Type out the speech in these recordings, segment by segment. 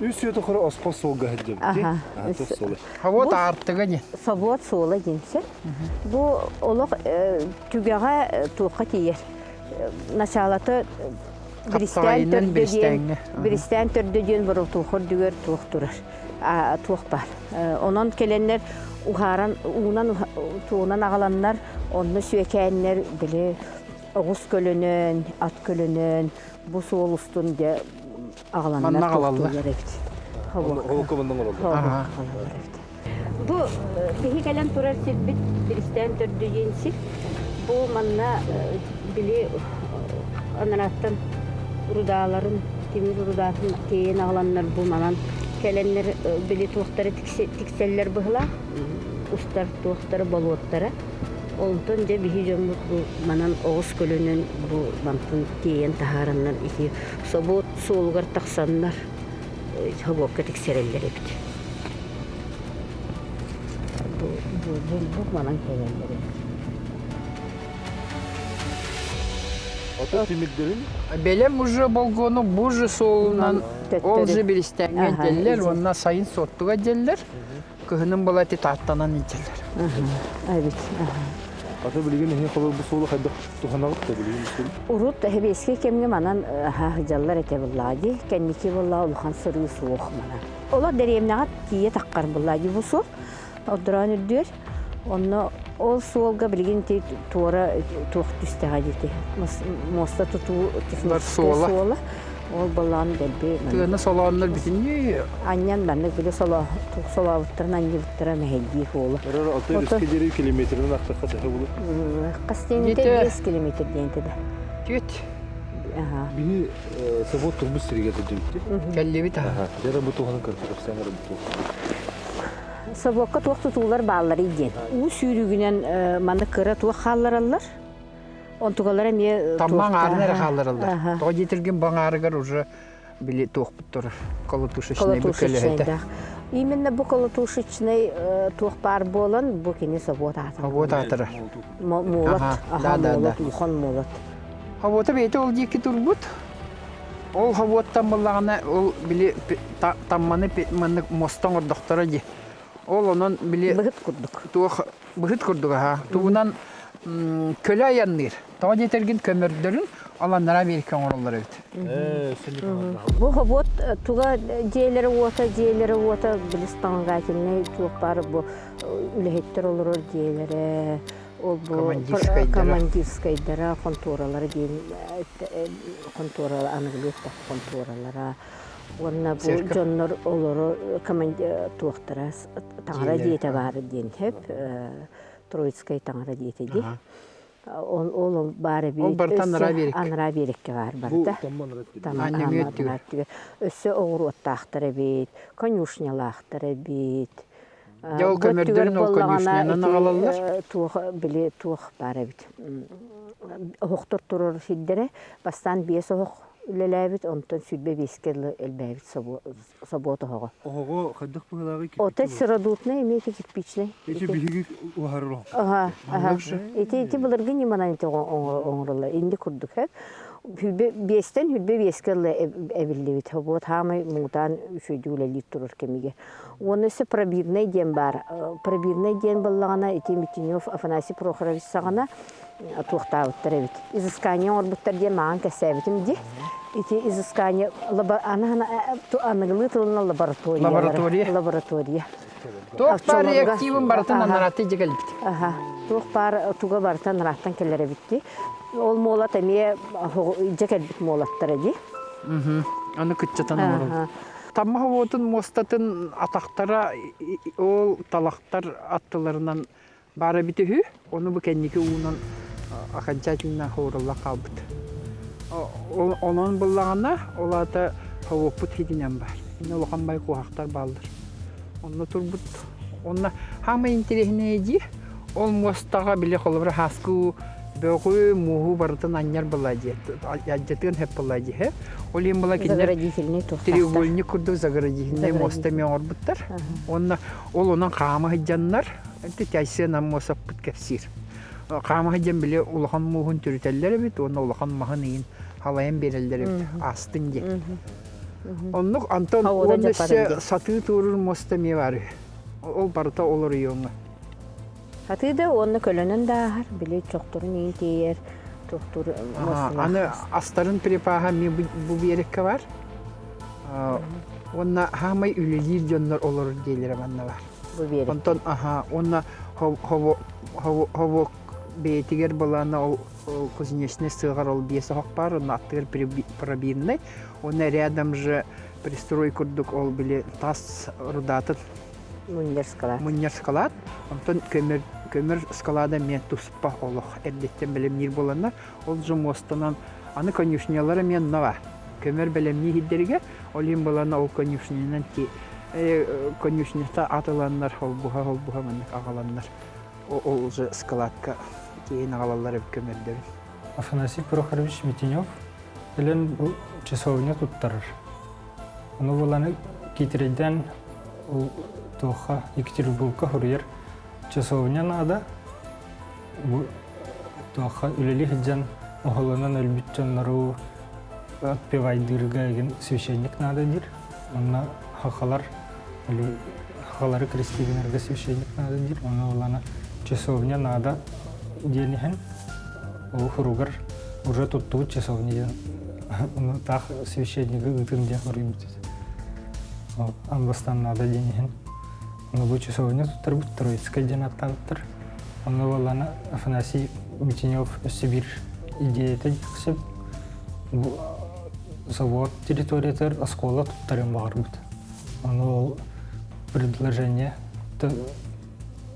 Үс үйэ тухары оспол суолга сылдьыбыт дии. Аха. Суола. Собуот аартыга дии. Собуот суола диэн сөп. Бу олох түгэҕэ туохха тиийэр. Началата Биристээн төрдө диэн Биристээн төрдө диэн боротуохор дүгэр туох турар. Туох бар. Онон кэлэннэр уһааран уунан туунан аҕаланнар онно сүөкээннэр били оҕус көлөнөн, ат көлөнөн бу суол устун дьэ аҕаланнар тохтууллар эбит. Холуокка манна оҥороллор. эбит. Бу биһи кэлэн турар сирбит Биристээн төрдө диэн сир. Бу манна били анарааттан рудааларын, тимир рудаатын тиэйэн аҕаланнар бу манан кэлэннэр били туохтары тиксэллэр быһылаах устар туохтары болуоттара. Онтон дьэ биһи дьоммут бу манан оҕус көлөнөн бу мантан тиэйэн таһаараннар ити собуот суолугар тахсаннар собуокка тиксэрэллэр эбит. Бу, бу, бу, бу манан кэлэллэр эбит. Ото тимирдэрин Бэлэм уже болгону бу же суолунан ол же биристээҥҥэ илдьэллэр уонна сайын суоттуга илдьэллэр. Кыһынын была ити тааттанан илдьэллэр. Эбит. Ата билигин эһи холор бу суолу хайдах туһанаҕыт да билигин суол? Урут сэбиэскэй кэмҥэ манан сылдьаллар этэ буллаа дии. Кэнники буолла улахан сырыы суох манан. Олор дэриэбинэҕэ тиийэ таххар буллаа дии бу суол. Ордороон үрдүөр. Онно ол суолга билигин ити туора туох түстэҕэ дии муоста тутуу техническэй суола. Ол балаан дэлби Тыаны солооннор бүтүннүү анньан маннык били солоо солообуттарын анньыбыттара мэһэйдии суола. Эрэр алты өрүскэ диэри километрынан аттахха төһө булur? Хас диэнитэ 5 километр диэнтэ да. Түөт. Биһи собот турбут сиригэр тылдьыбыт. Кэллибит аха. Дьэ бу туһунан көрсө бу. Собуокка туох тутуулар баалларый диэн. Уу сүүрүгүнэн маннык кыра туох хааллараллар. Онтугалара эмиэ Тамма аҥаарын эрэ хааллараллар. Тоҕо диэтиргин бу аҥаарыгар уже били туохпут турар колотушечнай бу көлөһөтө. Именно бу колотушечнай туох баар буолан бу кини собуот аатырар. Собуот аатырар. Молот. Аха, молот, мухон молот. Хобуота бэйэтэ ол диэки турбут. Ол хобуоттан буллаҕына ол били тамманы маннык муоста оҥордохторо дии. Ол онон били быһыт курдук. Туох быһыт курдук аха. Тугунан көлө айанныыр. Тоҕо диэтэргин көмөрдөрүн аланнара Америка оҥороллор эбит. Бу хобуот туга дьиэлэрэ уота, дьиэлэрэ уота били вспомогательный туох баар бу үлэһиттэр олорор дьиэлэрэ, ол бу командирскайдара, хонтуоралара диэн хонтуора аныгылыы хонтуоралара уонна бу дьоннор олоро туохтара таҥара дьиэтэ баар диэн сөп Троицкай таҥара дьиэтэ дии ол ол баар эбит ол барыта анараа биэриккэ анараа биэриккэ баар барыта өссө оҕуруоттаахтар эбит конюшнялаахтар эбит Дьэ ол көмөрдөрүн ол конюшнянан аҕалаллар туох били туох баар эбит оһохтор турар сирдэрэ бастаан биэс оһох үлэлээбит онтон 25-кэ дылы элбээбит собуот оһоҕо. Оһоҕо хайдах быһыылааҕый? Отец сыродутный имеете кирпичный. Ити биһиги уһарар оһох. Аха, аха. Ити ити былыргы ньыманан ити оҥороллор. Инди курдук һэ. Хүлбэ биэстэн хүлбэ биэскэ ылла эбиллибит. Вот хаамай муҥутаан үчүгэйдик үлэлиир турар кэмигэ. Уонна өссө пробирнай диэн баар. Пробирнай диэн буоллаҕына ити Митинев Афанасий Прохорович саҕана туохтаабыттар эбит. Изыскание оҥорбуттар диэн маған кэпсээбитим дии. Ити изыскание аныгылыы тылынан лаборатория. Лаборатория. Лаборатория. Туох баар реактивын барытын анараатты дьэ кэлбит. Аха. Туох баар туга барытын анарааттан кэлэр эбит дии. Ол молот эмиэ дьэ кэлбит молоттара дии. Аны кыччатан оҥорор. Таммах уотун муостатын атахтара ол талахтар аттыларынан баара эбит үһү. Ону бу кэнники уунан окончательно хоорулла хаалбыт. Онон буллаҕына, ол аата ховуоппут хитинэн баар. Инне улахан бай куоһахтар бааллар. Онно турбут. Онно хаамай интэриэһинэй дии. Ол муостаҕа били холобура хааскы бөҕү, мууһу барытын анньар была дии. Алдьатыан сөп была дии. Ол иһин была кинилэр треугольник курдук заградительный муоста эмиэ оҥорбуттар. Уонна ол онон хаама сылдьаннар Тайсен Аммосовпут кэпсиир. Хаама сылдьан били улахан мууһун түрүтэллэр эбит уонна улахан маһын ыйын халайан биэрэллэр эбит астын диэн. Оннук Антон уонна өссө сатыы туоруур муоста эмиэ баар үһү. Ол барыта ол оройуоҥҥа. Сатыы да уонна көлөнөн да ааһар, били чохторун иин тиэйэр, чохтуур муосталаах. Аны астарын припаһа эмиэ бу биэрэккэ бар. Уонна хаамай үлэлиир дьоннор олорор диэлэрэ манна бар. Бу биэрэккэ. Онтон аха уонна хобок бэйэтигэр былаана ол кузнечный сыаҕар ол биэс оһох баар, онно аттыгар пробирный, уонна рядом же пристрой курдук ол били тас рудатын мунньар склад. Мунньар склад. Онтон көмөр көмөр склада эмиэ туспа олох эрдэттэн бэлэмниир буоланнар, ол же муостанан аны конюшнялар эмиэ онно бар. Көмөр бэлэмнии иһирдэригэр, ол иһин буолан ол конюшнянан конюшнята атыланнар, холбуһа-холбуһа маннык аҕаланнар ол уже складка тиэйэн аҕалаллар эбит көмөрдөрүн. Афанасий Прохорович Митинев кэлэн бу часовня туттарар. Ону буланы киитирэйдээн ол туохха Екатеринбургка суруйар часовня наада. Бу туохха үлэлии сылдьан оһолонон өлбүт дьоннору отпевайдыырга игин священник наада диир. Онно хахалар Халары крестигинерге священник наада диир, ону ылана часовня наада диэн иһэн, ол хуругар уже туттубут часовня диэн ону таах священниги ыытын диэн хоруйбут Ол амбастан наада диэн иһин ону бу часовня туттарбыт Троицкай диэн аттаабыттар. Онно буоллаана Афанасий Митинев өссө биир идеята сөп бу завод территориятыгар оскуола туттарыан баҕарбыт. Ону ол предложение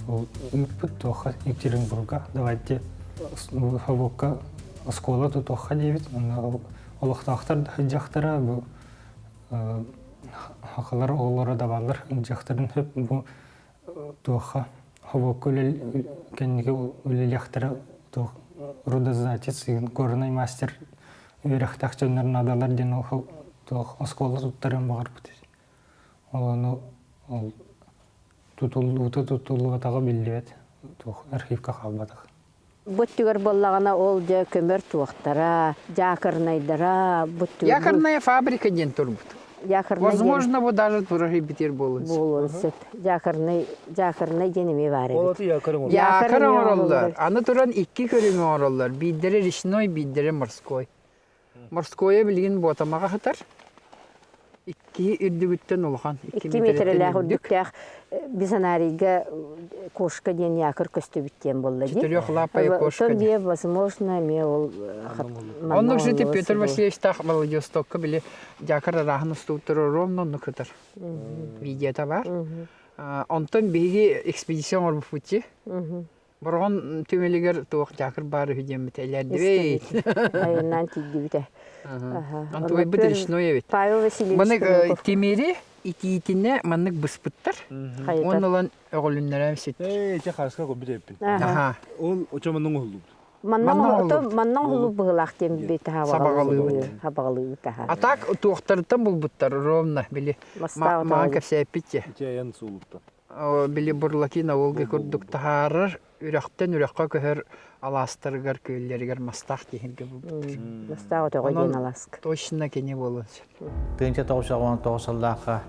ол ыыппыт туохха Екатеринбурга давайте собуокка оскуола тутуохха диэбит онно олохтоохтор да сылдьахтара бу хахалар оҕолоро да бааллар сылдьахтарын сөп бу туохха собуокка кэнники үлэлиэхтэрэ туох рудознатец горнай мастер үөрэхтээх дьоннор наадалар диэн ол туох оскуола туттарыан баҕарбыт. Ол ону ол тутуллуута тутуллубатаҕа биллибэт, туох архивка хаалбатах. Бу өттүгэр буоллаҕына ол дьэ көмөр туохтара, дьаакырнайдара бу өттүгэр Якорная фабрика диэн турбут. Якорнай Возможно, бу даже турар битир буолуон сөп. Буолуон сөп. Якорнай, якорнай диэн эмиэ баар эбит. Ол аты якорь оҥороллор. Якорь оҥороллор. Аны туран икки көрүҥү оҥороллор. Биирдэрэ речной, биирдэрэ морской. Морскойа билигин Буотамаҕа сытар. Икки үрдүгүттэн улахан. Икки миэтэрэлээх үрдүктээх бизонарийга кошка диэн якорь көстүбүт диэн буолла дии. Четырехлапая кошка. Тон возможно, эмиэ ол Оннук же Петр Васильевичтаах Владивостокка били дьаакар арааһын устубуттар ровно оннук сытар. Видеота бар. Онтон биһиги экспедиция оҥорбуппут дии. Бороҕон түмэлигэр туох дьаакыр баар үһү диэммит элээрдибит. Айаннаан тиийдибитэ. Онтугайбыт речной эбит. Павел Васильевич Маннык тимири итиитинэ маннык быспыттар. Уон ылан өҕүлүннэрэн сит. Ээ, ити хаска көрбүт эбиппин. Аха. Ол очо манна оҥоһуллубут. Манна оҥоһуллубут быһыылаах диэн бит Сабаҕалыыбыт. Сабаҕалыыбыт аха. А так туохтарыттан булбуттар ровно били маан кэпсээппит Ити айан суолуттан. Били Бурлаки на Волге курдук таһаарар, үрэхтэн үрэххэ көһөр алаастарыгар, күөллэригэр мастаах тиһингэ булбуттар. Мастаах өтөҕө диэн алааска. Точно кини буолуон сөп. 1919 сыллаахха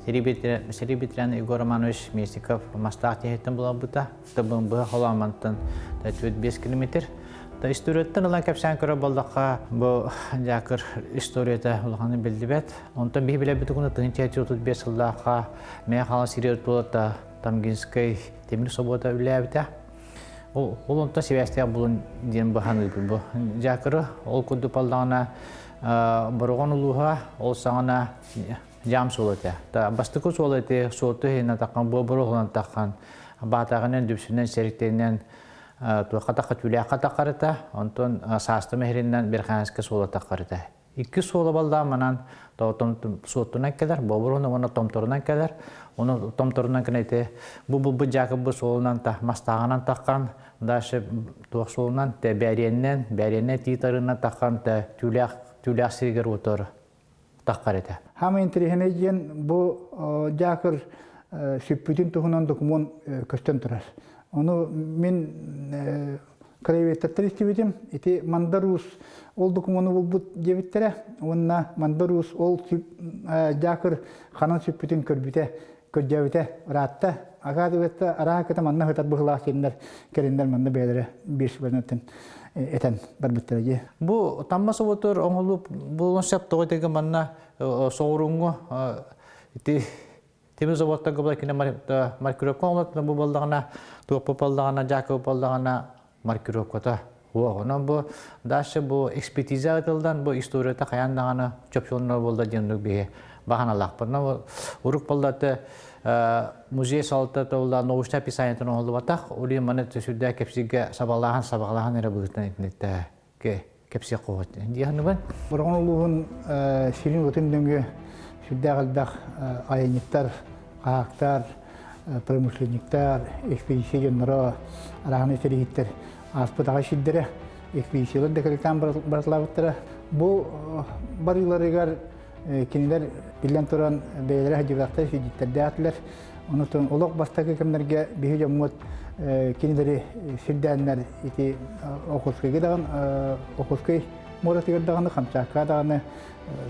сэрии ветеран Егор Романович Местников мастаах тиһиттэн буларбыта. Тыбын холоомантан 4-5 километр. Та историяттан ылан кэпсээн көрөр буоллахха, бу дьаакыр историята улаханы биллибэт. Онтон биһи билэрбит угуна 1935 сыллаахха Мэйэ хаалан сири туолата Тамгинскай тимир собуота үлэлээбитэ. Ол онтон сибээстээх булун диэн быһаныыбыт бу. Дьаакыры ол курдук баллаҕына Бороҕон улууһа ол саҕана дьаам суола этэ. Бастакы суола ити суоту иһинэн таххан, буобуру уһунан таххан, баатаҕынан, дүпсүнэн, сэриктэринэн туохха тахха түүлээххэ таххарыта, онтон саастым иһиринэн Верхоянскай суола таххарыта. Икки суола баллаан манан суоттунан кэлэр, бобурун уонна томторунан кэлэр. Ону томторунан кэнэти бу бу дьаакыбы суолунан та мастааҕынан таххан, дальше туох суолунан тэ бээриэннэн, бээриэннэн тии тарыынан таххан тэ түүлээх түүлээх сиригэр утар таххар этэ. Хаама интэриэһинэй диэн бу дьаакыр сүппүтүн туһунан докумуон көстөн турар. Ону мин. Краеведтартан истибитим. Ити Мандар Уус ол докумуону булбут диэбиттэрэ. Уонна Мандар Уус ол дьаакыр ханан сүппүтүн көрбүтэ, көрдөөбүтэ ыраатта. Оказывается, арааһа кыта манна сытар быһыылаах диэннэр кэлиннэр манна бэйэлэрэ биир сүбэнэн этэн барбыттара дии. Бу Тамма соботугар оҥоһуллуу буолуон сөп тоҕо диэги манна соҕурууҥҥу ити тимир заводтарга була кине маркировка оҥолотуна бу буоллаҕына туох буоллаҕына дьаакы буоллаҕына маркировката суох. Онон бу дальше бу экспертиза ытылдан бу историята хайаан даҕаны чопчуланар буолла диэн биһи баҕаналаахпын. Урук буоллаты музей салалтата буолла научное описаниетын оҥоһуллубатах. Улин маны сүрдээх кэпсииргэ сабалааһын сабаҕалааһын эрэ быһыытынан итинниктэ кэпсиэх хоһот диэхныбын. Бороҕон улууһун сирин уотун нөҥүө сүрдээх элбэх айанньыттар, хаһаактар, промышленниктар, экспедиция дьонноро, арааһынай сэрииһиттэр ааспыт аҕай сирдэрэ, экспедициялар да кэлитаан барыталаабыттара. Бу барыыларыгар кинилэр биллэн туран бэйэлэрэ сылдьыбатахтар, сирдьиттэрдээх Онутун олох бастакы кэмнэргэ биһи дьоммут кинилэри сирдээннэр ити Охотскайга даҕаны Охотскай муоратыгар даҕаны, Камчатка даҕаны,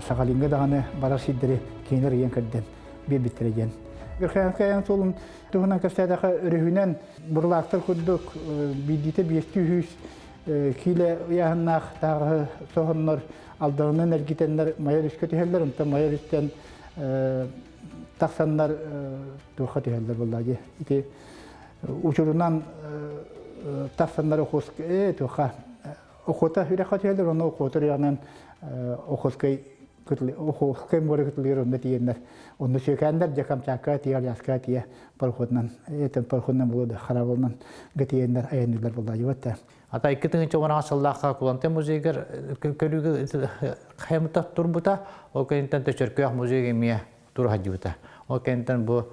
Сахалиҥҥа даҕаны барар сирдэри кинилэр ыйан көрдөн биэрбиттэрэ диэн. Верхоянскай айан суолун туһунан кэпсээтэххэ өрүһүнэн бурлаактар курдук биирдиитэ биэстүү сүүс киилэ ыйааһыннаах тааҕы соһоннор алданынан эргитэннэр Майа өрүскэ түһэллэр, онтон Майа өрүстэн тахсаннар туохха түһэллэр буоллаа дии. Ити учурунан тахсаннар Охотскай туохха охота үрэххэ түһэллэр, онно охота үрэҕинэн Охотскай Охотскай муора кытылыгар онно тиийэннэр онно сүөкээннэр дьэ Камчатка тиийэ Аляска тиийэ пароходунан этэн пароходунан буолуо да хараабылынан тиийэннэр айанныыллар буоллаа дии да. Ата 2010 сыллаахха Кулантай музейыгар көрүүгэ хайамыта турбута, ол кэнниттэн Төчөркөөх музейга эмиэ тура сылдьыбыта. Ол кэнниттэн бу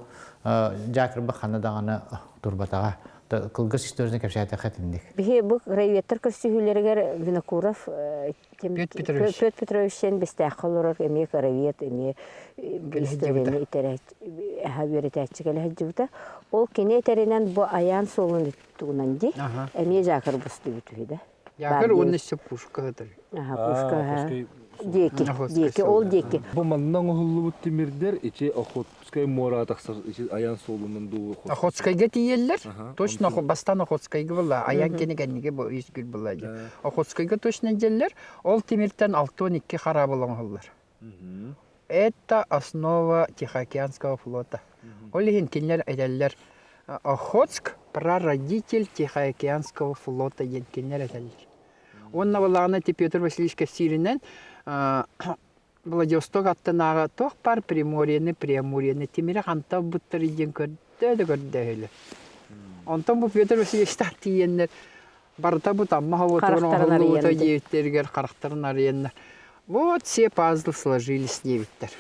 Дьаакырба ханна даҕаны турбатаҕа. Кылгас историяны кэпсээтэххэ итинник. Биһи бу краеведтар көрсүһүүлэригэр Винокуров Петр Петрович. Петр Петрович сен бестээххэ олорор эмиэ краевед, эмиэ историяны үөрэтээччи кэлэ сылдьыбыта. Ол кини этэринэн бу айаан суолун тугунан дии. Эмиэ жаакыр бустубут үһү да. Жаакыр уонна өссө пушка ытыр. Аха, пушка диэки, диэки, ол диэки. Бу манна оҥоһуллубут тимирдэр ичи Охотскай муора тахсар ичи айан суолунан дуу Охотскайга тиийэллэр. Точно бастан Охотскайга была, айан кини кэнниге бу үс күн была. Охотскайга точно дьэллэр. Ол тимиртен 62 хараабыл оҥоһуллар. Это основа Тихоокеанского флота. Ол иһин кинилэр этэллэр Охотск прародитель Тихоокеанского флота диэн кинилэр этэллэр. Уонна былаана ити Петр Васильевич кэпсииринэн Владивосток аттынааҕы туох баар Приморьены, Преамурьены тимири ханта ылбыттар диэн көрдөө да көрдөөһүлэр. Онтон бу Петр Васильевичтаах тиийэннэр барыта бу Тамма оһуотугар оҥоһуллубута диэбиттэригэр харахтарын арыйаннар вот все пазлы сложились диэбиттэр.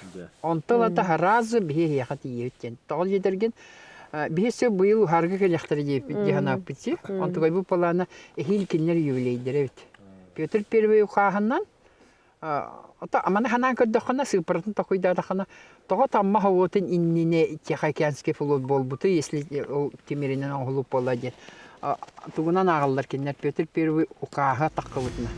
Онтон ата сразу биһи эһиэхэ тиийэбит диэн. Тоҕо диэтэргин биһи все быйыл уһаарга кэлиэхтэрэ диэбиппит дии санаабыппыт дии. Онтукай бу плана эһиил кинилэр юбилейдэрэ эбит. Петр Первый ухааһынан Маны санаан көрдөххүнэ, сыыппаратын толкуйдаатаххына, тоҕо Тамма оһуотун иннинэ Тихоокеанский флот буолбутуй, если ол тимиринэн оҥоһуллубут буолла диэн. Тугунан ааҕаллар кинилэр Петр Первый укааһа таххыбытына.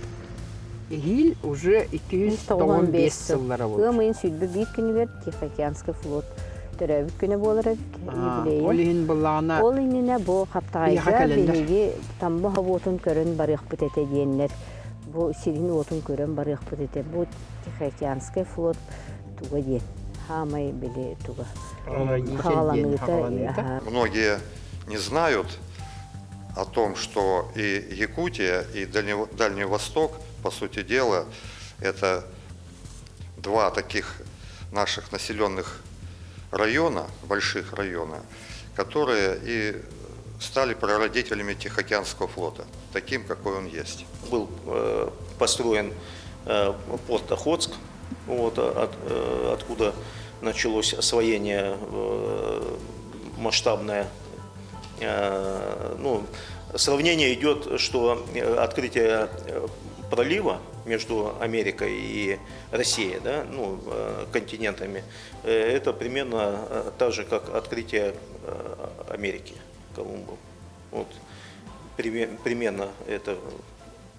Эһиил уже 295 сыллара буолар. Ыам ыйын 21 күнүгэр Тихоокеанский флот төрөөбүт күнэ буолар эбит, юбилейа. Ол иһин былаана Ол иннинэ бу Хаптаҕайга биһиги Тамма оһуотун көрөн барыахпыт этэ диэннэр Бу сирин-уотун көрөн барыахпыт этэ. Бу Тихоокеанскай флот туга диэн хаамай били туга хаҕаланыыта. Многие не знают о том, что и Якутия, и Дальний Восток, по сути дела, это два таких наших населенных района, больших района, которые и стали прародителями Тихоокеанского флота, таким, какой он есть. Был построен порт Охотск, вот, откуда началось освоение масштабное. Ну, сравнение идет, что открытие пролива между Америкой и Россией, да, ну, континентами, это примерно так же, как открытие Америки Колумбом. Вот. примерно это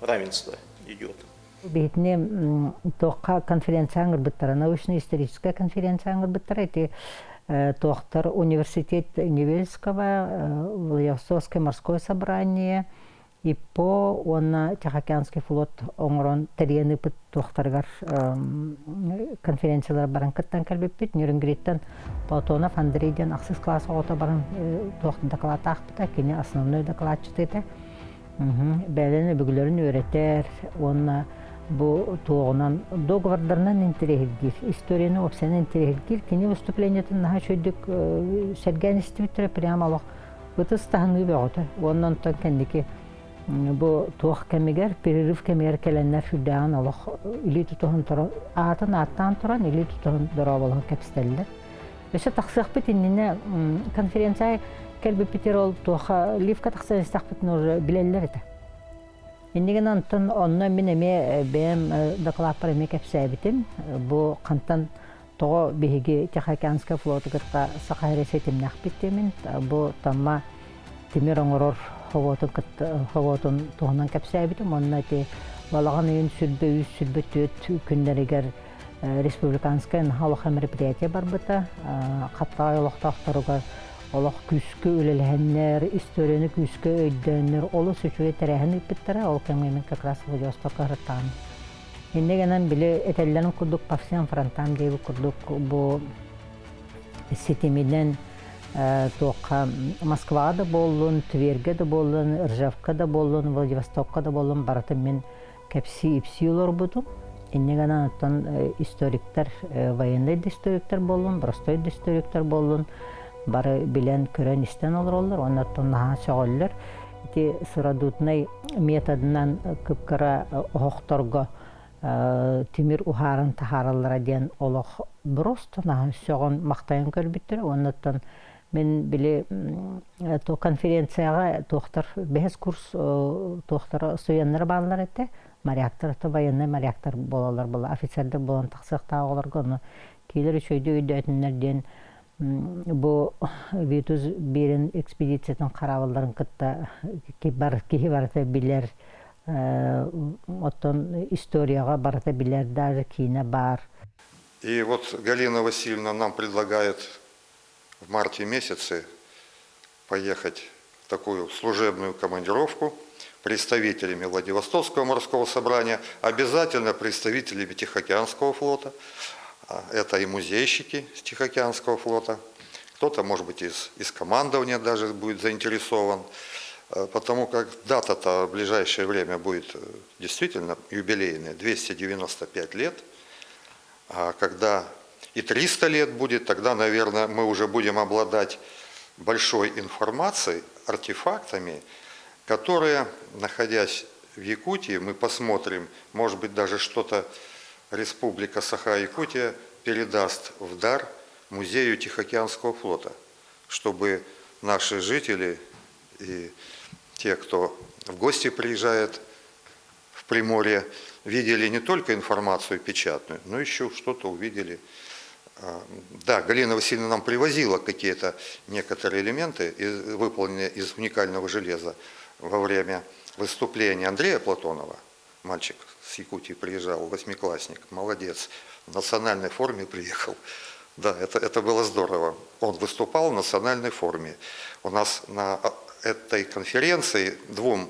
равенство идет. Биһитини туохха конференция аңырбыттара, научно-историческая конференция аңырбыттара, ити туохтар университет Невельского, Владивостокское морское собрание, ИППО уонна Тихоокеанский флот оҥорон тэрийэн ыыппыт туохтарыгар конференциялар баран кыттан кэлбиппит. Нюрингриттэн Платонов Андрей диэн ахсыс класс оҕото баран туох дакылаатаахпыта, кини основной дакылаатчыта этэ. Бэйэлэрин өбүгэлэрин үөрэтэр уонна бу туоҕунан договордарынан интэриэһиргиир, историяны уопсайынан интэриэһиргиир. Кини выступлениетын наһаа үчүгэйдик сэргээн истибиттэрэ, прямо олох ытыс таһыныы бөҕөтө. Уонна онтон кэнники бу туох кэмигэр, перерыв кэмигэр кэлэннэр сүрдээҕин олох илии тутуһан туран, аатын ааттаан туран илии тутуһан дорооболоһон кэпсэтэллэр. Өссө тахсыахпыт иннинэ конференция кэлбиппитигэр ол туоха ливка тахсан истэхпитин уже билэллэр этэ. Иннигин онтон онно мин эмиэ бэйэм докладпар эмиэ кэпсээбитим. Бу хантан тоҕо биһиги Тихоокеанскай флоту кытта Саха сирэ ситимнээхпит диэмин бу Тамма тимир оҥорор ховуотун кытта ховуотун туһунан кэпсээбитим. Онно ити балаҕан ыйын 23, 24 күннэригэр республиканскай наһаа улахан мероприятие барбыта. Хаптаҕай олохтоохторугар олох күүскэ үлэлэһэннэр, историяны күүскэ өйдөөннөр олус үчүгэй тэрээһин ыыппыттара. Ол кэмҥэ мин как раз Владивостокка сырыттаҕым. Инньэ гынан били этэллэрин курдук по всем фронтам диэбит курдук бу ситиминэн туохха Москваҕа да буоллун, Твергэ да буоллун, Ржевка да буоллун, Владивостокка да буоллун барытын мин кэпсии-ипсии олорбутум. Инньэ гынан оттон историктар, военнай да историктар буоллун, простой да историктар буоллун бары билэн, көрөн, истэн олороллор уонна оттон наһаа сөҕөллөр. Ити сыродутнай методынан кып-кыра оһохторго тимир уһааран таһаараллара диэн олох просто наһаа сөҕөн, махтайан көрбүттэрэ уонна оттон мин били то конференцияҕа туохтар бэһис курс туохтара студеннара бааллар этэ моряктар то военный моряктар буолаллар була офицердар буолан тахсыахтаах оҕолорго ону киилэр үчүгэйдик өйдөөтүннэр диэн бу Витус Берин экспедициятын хараабылларын кытта киһи барыта билэр оттон историяҕа барыта билэр даже киинэ баар. И вот Галина Васильевна нам предлагает в марте месяце поехать в такую служебную командировку представителями Владивостокского морского собрания, обязательно представителями Тихоокеанского флота. Это и музейщики с Тихоокеанского флота, кто-то, может быть, из, из командования даже будет заинтересован, потому как дата-то в ближайшее время будет действительно юбилейная, 295 лет. А когда и 300 лет будет, тогда, наверное, мы уже будем обладать большой информацией, артефактами, которые, находясь в Якутии, мы посмотрим, может быть, даже что-то Республика Саха-Якутия передаст в дар музею Тихоокеанского флота, чтобы наши жители и те, кто в гости приезжает в Приморье, видели не только информацию печатную, но еще что-то увидели. Да, Галина Васильевна нам привозила какие-то некоторые элементы, выполненные из уникального железа во время выступления Андрея Платонова. Мальчик с Якутии приезжал, восьмиклассник, молодец, в национальной форме приехал. Да, это было здорово. Он выступал в национальной форме. У нас на этой конференции двум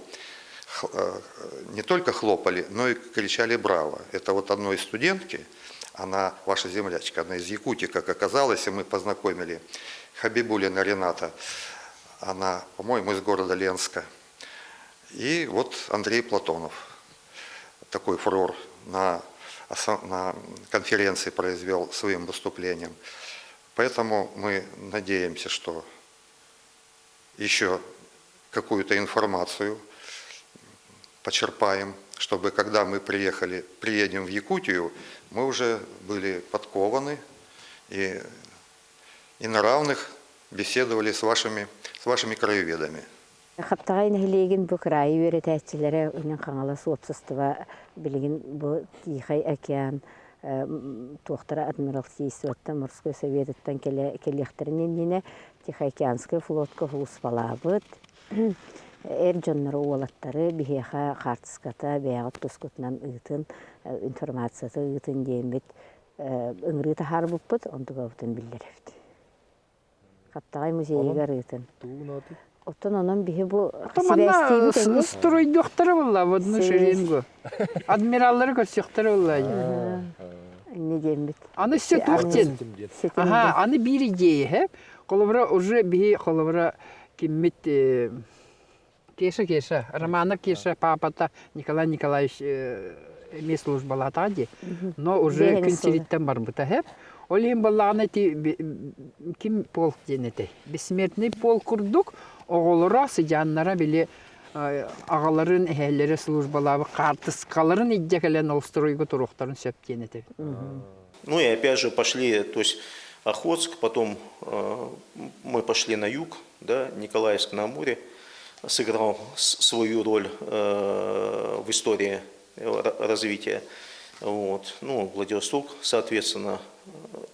не только хлопали, но и кричали «Браво!». Это вот одной студентки, она ваша землячка, она из Якутии, как оказалось, и мы познакомили Хабибулина Рената. Она, по-моему, из города Ленска. И вот Андрей Платонов такой фурор на конференции произвел своим выступлением. Поэтому мы надеемся, что еще какую-то информацию почерпаем, чтобы когда мы приедем в Якутию, мы уже были подкованы и на равных беседовали с вашими краеведами. Хаптаҕай нэһилиэгин бу кыраайы үөрэтээччилэрэ Илин Хаҥалас уопсастыба билигин бу Тихай океан туохтара Адмиралтействоттан морской советыттан кэлиэхтэрин иннинэ Тихоокеанскай флотка сулууспалаабыт. Эр дьоннору, уолаттары биһиэхэ хаартыската бэйэҕит тускутунан ыытын, информацията ыытын диэммит ыҥырыы таһаарбыппыт, онтукабытын биллэрэбит. Хаптаҕай музейыгар ыытын. Оттон онон биһи бу сибээстиибит эмиэ. Стройдуохтара буолла в одну шеренгу. Адмираллары көрсүөхтэрэ буолла. Инне диэммит. Аны все туох диэн. Аха, аны биир идея, хэ. Холобура уже биһи холобура киммит Кеша Кеша, Романов Кеша папата Николай Николаевич эмиэ службалаатаҕа дии. Но уже күн сириттэн барбыта хэ. Ол иһин буоллаҕына ити ким полк диэн этэй? Бессмертный полк курдук оҕолоро, сыдьааннара били аҕаларын, эһээлэрэ службалаабыт хаартыскаларын илдьэ кэлэн ол стройга туруохтарын сөп диэн этэбит. Ну и опять же пошли, то есть Охотск, потом мы пошли на юг, да, Николаевск на Амуре сыграл свою роль в истории развития. Вот. Ну, Владивосток, соответственно,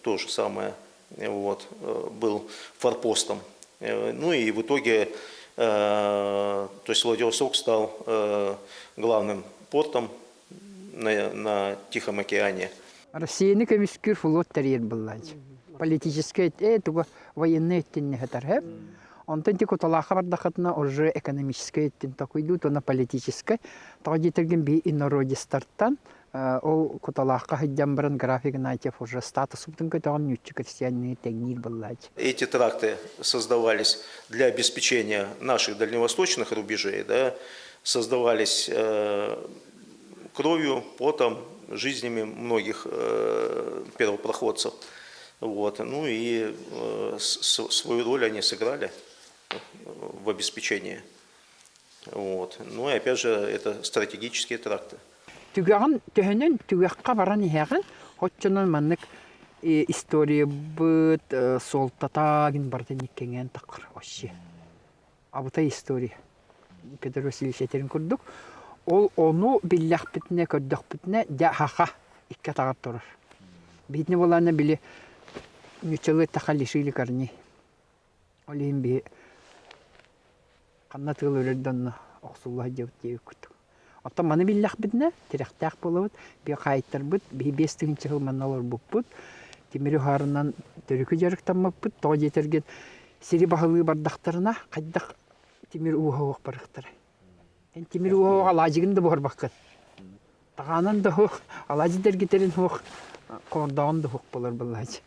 то же самое вот, был форпостом. Ну и в итоге, то есть Владивосток стал главным портом на Тихом океане. Россияны көмүскүүр флот тэрийэр быллаачы. Политическай туга военный өттүн хатар Онтон ти куталаахха бардахытына уже экономическай өттүн токуйдуу туона политическай. Тоҕо диэтэргин би инородистартан ол куталаахха сылдьан баран граф Игнатьев уже статусубутун көтөҕөн ньүүччү крестьянины тэҥниир быллаачы. Эти тракты создавались для обеспечения наших дальневосточных рубежей, да, создавались кровью, потом, жизнями многих первопроходцев. Вот. Ну и свою роль они сыграли в обеспечении. Вот. Ну и опять же, это стратегические тракты. Түгэҕин төһөнөн түгэххэ баран иһэҕин, оччонон маннык историябыт суолтата гин барытын иккэҥээн таххар вообще. Абытай история. Петр Васильевич этэрин курдук, ол ону биллэхпитинэ, көрдөхпүтүнэ, дьэ хаха икки атаҕар турар. Биһитини буолаана били ньуччалыы эттэххэ лишили корней. Ол иһин биһи ханна тыал өлөр да онно охсулла сылдьабыт диэбит курдук. Оттон маны биллэхпитинэ, тирэхтээх буолабыт, биһи хаайтарбыт, биһи 5000 сыл манна олорбуппут, тимири уһаарынан төрүкү дьарыктаммыппыт, тоҕо диэтэргин сири баһылыы бардахтарына хайдах тимир ууһа уох барыахтарай. Эн тимир ууһа алаадьыгын да буһарбаккын. Таҕаанан да уох, алаадьы дэргитэрин уох, хоордооҕун да уох буолар былаадьы.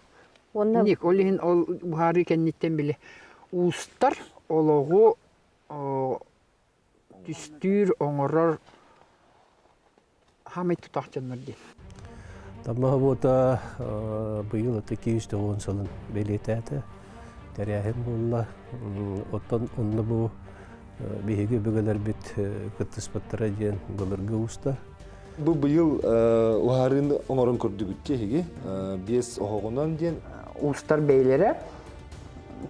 Уонна Ник, ол иһин ол уһаарыы кэнниттэн били уустар олоҕу түстүүр, оҥорор хаамай тутаах дьоннор диэн. Таммаха буота быйыл аты 290 сылын бэлиэтээтэ. Тэрээһин буолла. Оттон онно бу биһиги өбүгэлэрбит кыттыспыттара диэн былыргы уустар. Бу быйыл уһаарыыны оҥорон көрдүгүт эһиги биэс оһоҕунан диэн. Уустар бэйлэрэ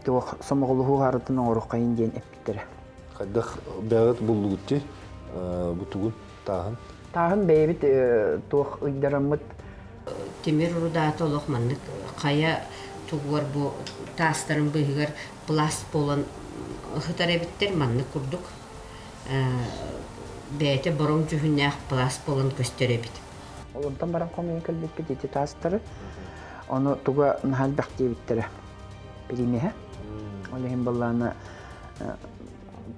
туох сомоҕолоһуу уһаарытын оҥоруоххайын диэн эппиттэрэ. Хайдах бэҕэт буллугут дии бу тугун тааһын? Тааһын бэйэбит туох ыйдараммыт Тимир рудаата олох маннык хайа тугугар бу таастарын быыһыгар пласт буолан ыһытар эбиттэр маннык курдук бэйэтэ бороҥ дьүһүннээх пласт буолан көстөр эбит. Онтон баран хомуйан кэлбиппит ити таастары. Ону туга наһаа элбэх диэбиттэрэ. Биримэһэ. Ол иһин былаана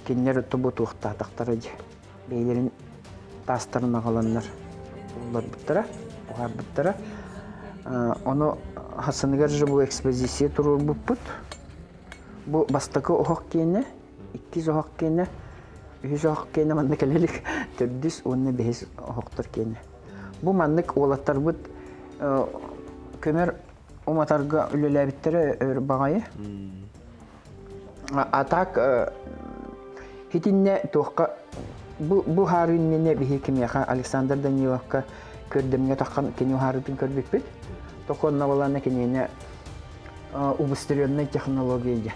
кинилэр тобу туохтаатахтара дии. Бэйэлэрин таастарын аҕаланнар улларбыттара, уһаарбыттара. Ону хасыныгар же бу экспозиция туруорбуппут. Бу бастакы оһох киэнэ, иккис оһох киэнэ, үһүс оһох киэнэ манна кэлэ илик, төрдүс уонна бэһис оһохтор киэнэ. Бу маннык уолаттарбыт көмөр уматарга үлэлээбиттэрэ өр баҕайы. А так итиннэ туохха бу бу хаары иннинэ биһи кимиэхэ Александр Даниловка көрдөмҥө таххан кини уһаарытын көрбүппүт. Токонно балаана киниэнэ убыстренная технология диэн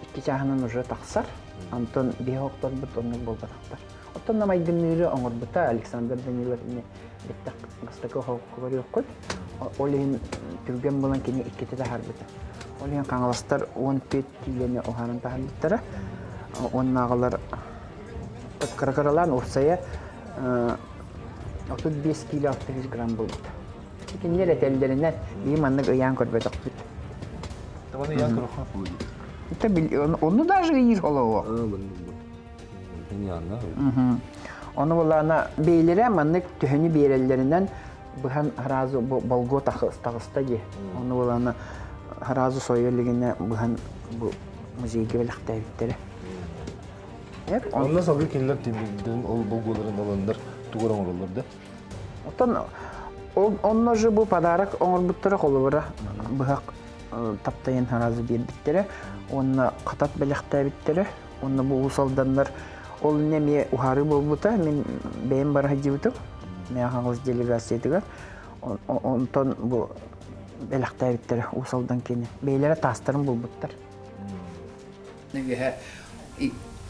икки чааһынан уже тахсар. Антон биһи охторбут оннук буолбатахтар. Оттон намайгынныыры оҥорбута Александр Данилов ини бэттэх бастакы көрүөххүт. Ол иһин түргэн булан кини иккитэ таһаарбыта. Ол иһин хаҥаластар 14 киилэни уһааран таһаарбыттара. Уоннааҕылар Кыра-кыралаан уопсайа 35 киилэ 600 грамм буолбута. Кинилэр этэллэринэн биһи маннык ыйаан көрбөтөхпүт. Табаны ыйаан көрөххө. Ону даже ыйыыр олоҕо. Ону булаана бэйлэрэ маннык төһөнү биэрэллэринэн быһан сразу болгуо таҕыста дии. Ону булаана сразу сойо илигинэ быһан бу музейга бэлэхтээбиттэрэ. Онно салгыы кинилэр тимирдин ол болгуоларын ыланнар тугу оҥороллор да? Оттон онно же бу подарок оҥорбуттара холобура быһах таптайын сразу биэрбиттэрэ уонна хатат бэлэхтээбиттэрэ уонна бу уус алданнар ол иннэ эмиэ уһаарыы буолбута мин бэйэм бара сылдьыбытым Мэҥэ Хаҥалас делегациятыгар онтон бу бэлэхтээбиттэрэ Уус Алдан киэнэ бэйэлэрэ таастарын булбуттар үөһэ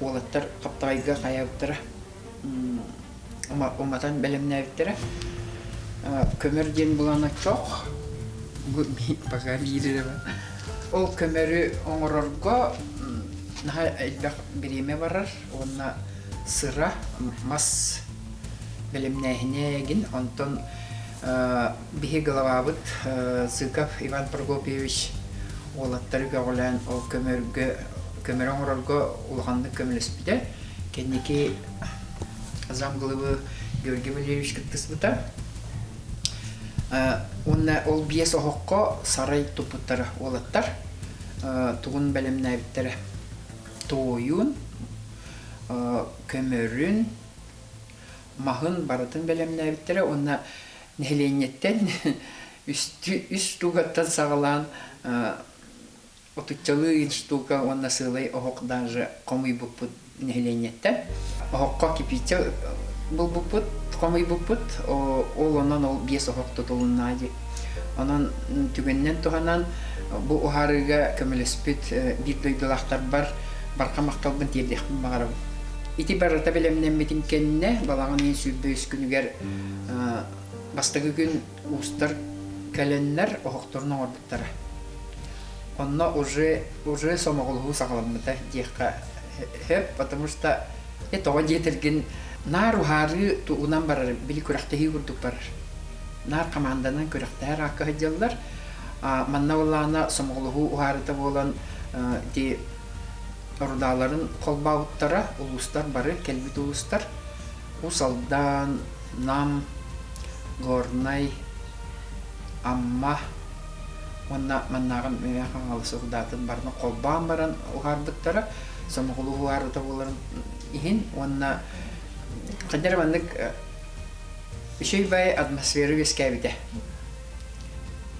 уолаттар хаптаҕайга хайаабыттара уматан бэлэмнээбиттэрэ көмөр диэн булана чох бу пока биир ол көмөрү оҥорорго наһаа элбэх бириэмэ барар уонна сыра мас бэлэмнээһинэ эгин онтон биһи главабыт Зыков Иван Прокопьевич уолаттары көҕүлээн ол көмөргө көмөрү оҥорорго улаханнык көмөлөспүтэ. Кэнники замглавы Георгий Валерьевич кыттыспыта. Уонна ол биэс оһоххо сарай туппуттара уолаттар тугун бэлэмнээбиттэрэ. Туойун, көмөрүн, маһын барытын бэлэмнээбиттэрэ уонна нэһилиэнньэттэн үс штукаттан саҕалаан отуччалыы штука уонна сыалай оһох даже хомуйбуппут нэһилиэнньэттэн. Оһоххо кипиччэ булбуппут, хомуйбуппут, ол онон ол биэс оһох тутулунна дии. Онон түгэнинэн туһанан бу уһаарыыга көмөлөспүт биир дойдулаахтарбар барҕа махталбын тиэрдиэхпин баҕарабын. Ити барыта бэлэмнэммитин кэннэ балаҕан ыйын 23 күнүгэр бастакы күн уустар кэлэннэр оһохторун оҥорбуттара. Онно уже уже сомоҕолоһуу саҕаламмыта диэххэ сөп, потому что тоҕо диэтэргин наар уһаарыы тугунан барар, били күрэхтэһии курдук барар. Наар хамаанданан күрэхтэһэр аакка сылдьаллар. Манна буоллаҕына сомоҕолоһуу уһаарыта буолан ити рудааларын холбообуттара улуустар бары кэлбит улуустар Уус Алдан, Нам, Горнай, Амма уонна маннааҕы Мэҥэ Хаҥалас рудаатын барытын холбоон баран уһаарбыттара сомоҕолуу уһаарыта буоларын иһин уонна хайдах эрэ маннык үчүгэй баай атмосфера үөскээбитэ.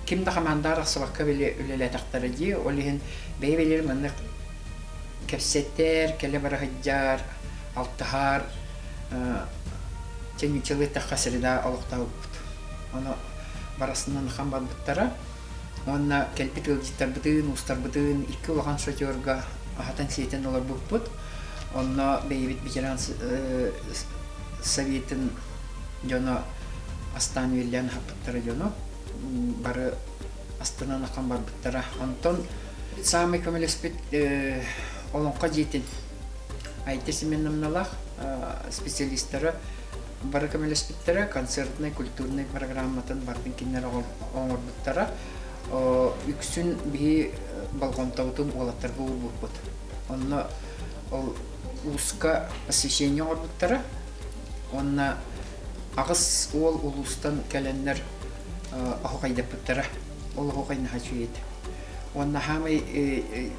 Ким да хамаандаҕа тахсыбакка били үлэлээтэхтэрэ дии, ол иһин бэйэ-бэйэлэрин маннык кэпсэтэр, кэлэ-бара сылдьар, алтыһар, чэ нууччалыы среда олохтообуппут. Ону барасынан ахан барбыттара. Уонна кэлбит ыалдьыттарбытын, уустарбытын икки улахан шоферга аһатан-сиэтэн олорбуппут. Онно бэйэбит ветеран советын дьоно астаан-үөллээн аһаппыттара дьону бары астынан ахан барбыттара. Онтон саамай көмөлөспүт Олоҥхо дьиэтин Айта Семеновналаах специалистара бары көмөлөспүттэрэ, концертнай, культурнай программатын барытын кинилэр оҥорбуттара. Үксүн биһи болҕомтобутун уолаттарга уурбуппут. Онно ол ууска посвящение оҥорбуттара. Уонна аҕыс уол улуустан кэлэннэр оһуохайдаппыттара. Ол оһуохай наһаа үчүгэй этэ. Уонна хаамай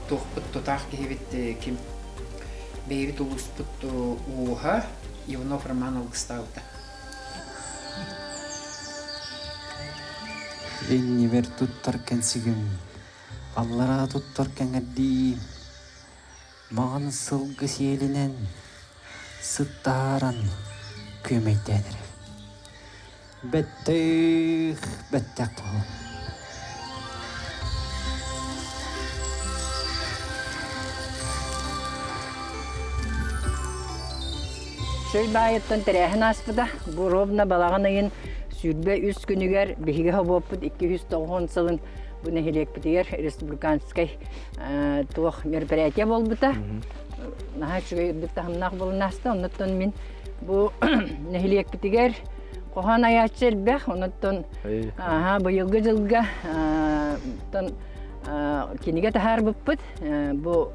туохпут тутаах киһибит ким? Бэйэбит улууспут ууһа Иванов Роман алгыстаабыта. Иннибэр туттар кэнсигим, аллараа туттар кэҥэрдиим, маҕан сылгы сиэлинэн сыттааран күөмэйдээн эрэр. Бэттэх, бэттэх буолуо. Чөй баайыттан тэрээһин ааспыта. Бу ровно балаҕан ыйын 23 күнүгэр биһиги хобуоппут 290 сылын бу нэһилиэкпитигэр республиканскай туох мероприятие буолбута. Наһаа үчүгэй үрдүк таһымнаах буолан ааста. Оннуттан мин бу нэһилиэкпитигэр хоһоон айааччы элбэх. Онуттан быйылгы дьылга кинигэ таһаарбыппыт. Бу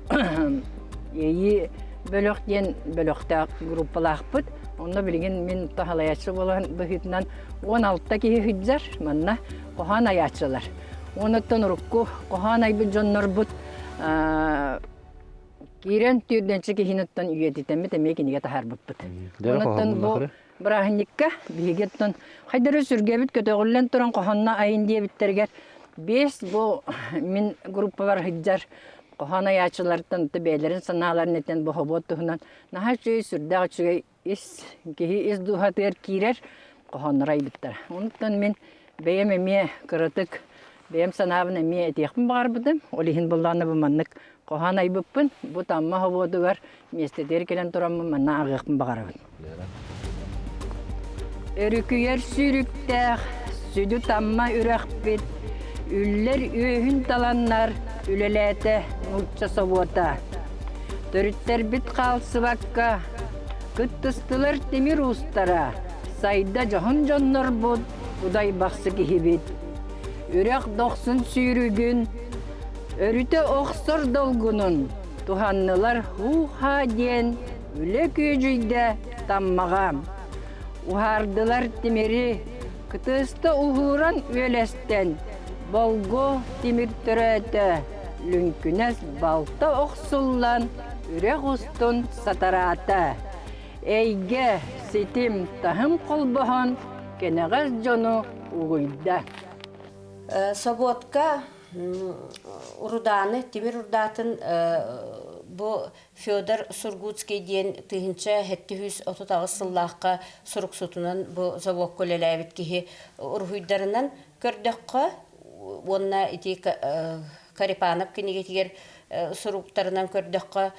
Иэйии бөлөх диэн бөлөхтөөх группалаахпыт. Онно билигин мин таһалайааччы буолан быһыытынан 16 киһи сылдьар манна хоһоон айааччылар. Онуттан урукку хоһоон айбыт дьоннорбут киирэн түүрдэнчи киһиниттэн үйэтитэммит эмиэ кинигэ таһаарбыппыт. Онуттан бу бырааһынньыкка биһиги оттон хайдары сүргэбит көтөҕүллэн туран хоһонно айын диэбиттэригэр биэс бу мин группабар сылдьар хоһоон айааччылартан бэйэлэрин санааларын этэн бу хобуот туһунан наһаа үчүгэй сүрдээх үчүгэй ис киһи ис дууһатыгар киирэр хоһооннору айбыттара. Онтон мин бэйэм эмиэ кыратык бэйэм санаабын эмиэ этиэхпин баҕарбытым. Ол иһин буллаҕына бу маннык хоһоон айбыппын. Бу Тамма хобуотугар миэстэтигэр кэлэн тураммын манна ааҕыахпын баҕарабын. Өрүкүйэр сүүрүктээх сүдү Тамма үрэхпит үллэр үөһүн таланнар үлэлээтэ нуучча собуота. Төрүттэрбит хаалсыбакка кыттыстылар тимир уустара, сайда дьоһун дьоннорбут, удай бахсы киһибит. Үрэх дохсун сүүрүгүн, өрүтэ охсор долгунун туһаннылар һуу-һаа диэн үлэ күөдьүйдэ Таммаҕа. Уһаардылар тимири, кытыста уһууран үөлэстэн, болгу тимир төрөөтө, лүҥкүнэс балта охсуллан, үрэх устун сатараата. Эйгэ, ситим, таһым холбоһон, кэнэҕэс дьону угуйда. Собуотка урудааны, тимир урдаатын бу Федор Сургутский диэн 1738 сыллаахха суруксутунан бу заводка үлэлээбит киһи уруһуйдарынан көрдөххө уонна ити Карипанов кинигэтигэр суруктарынан көрдөххө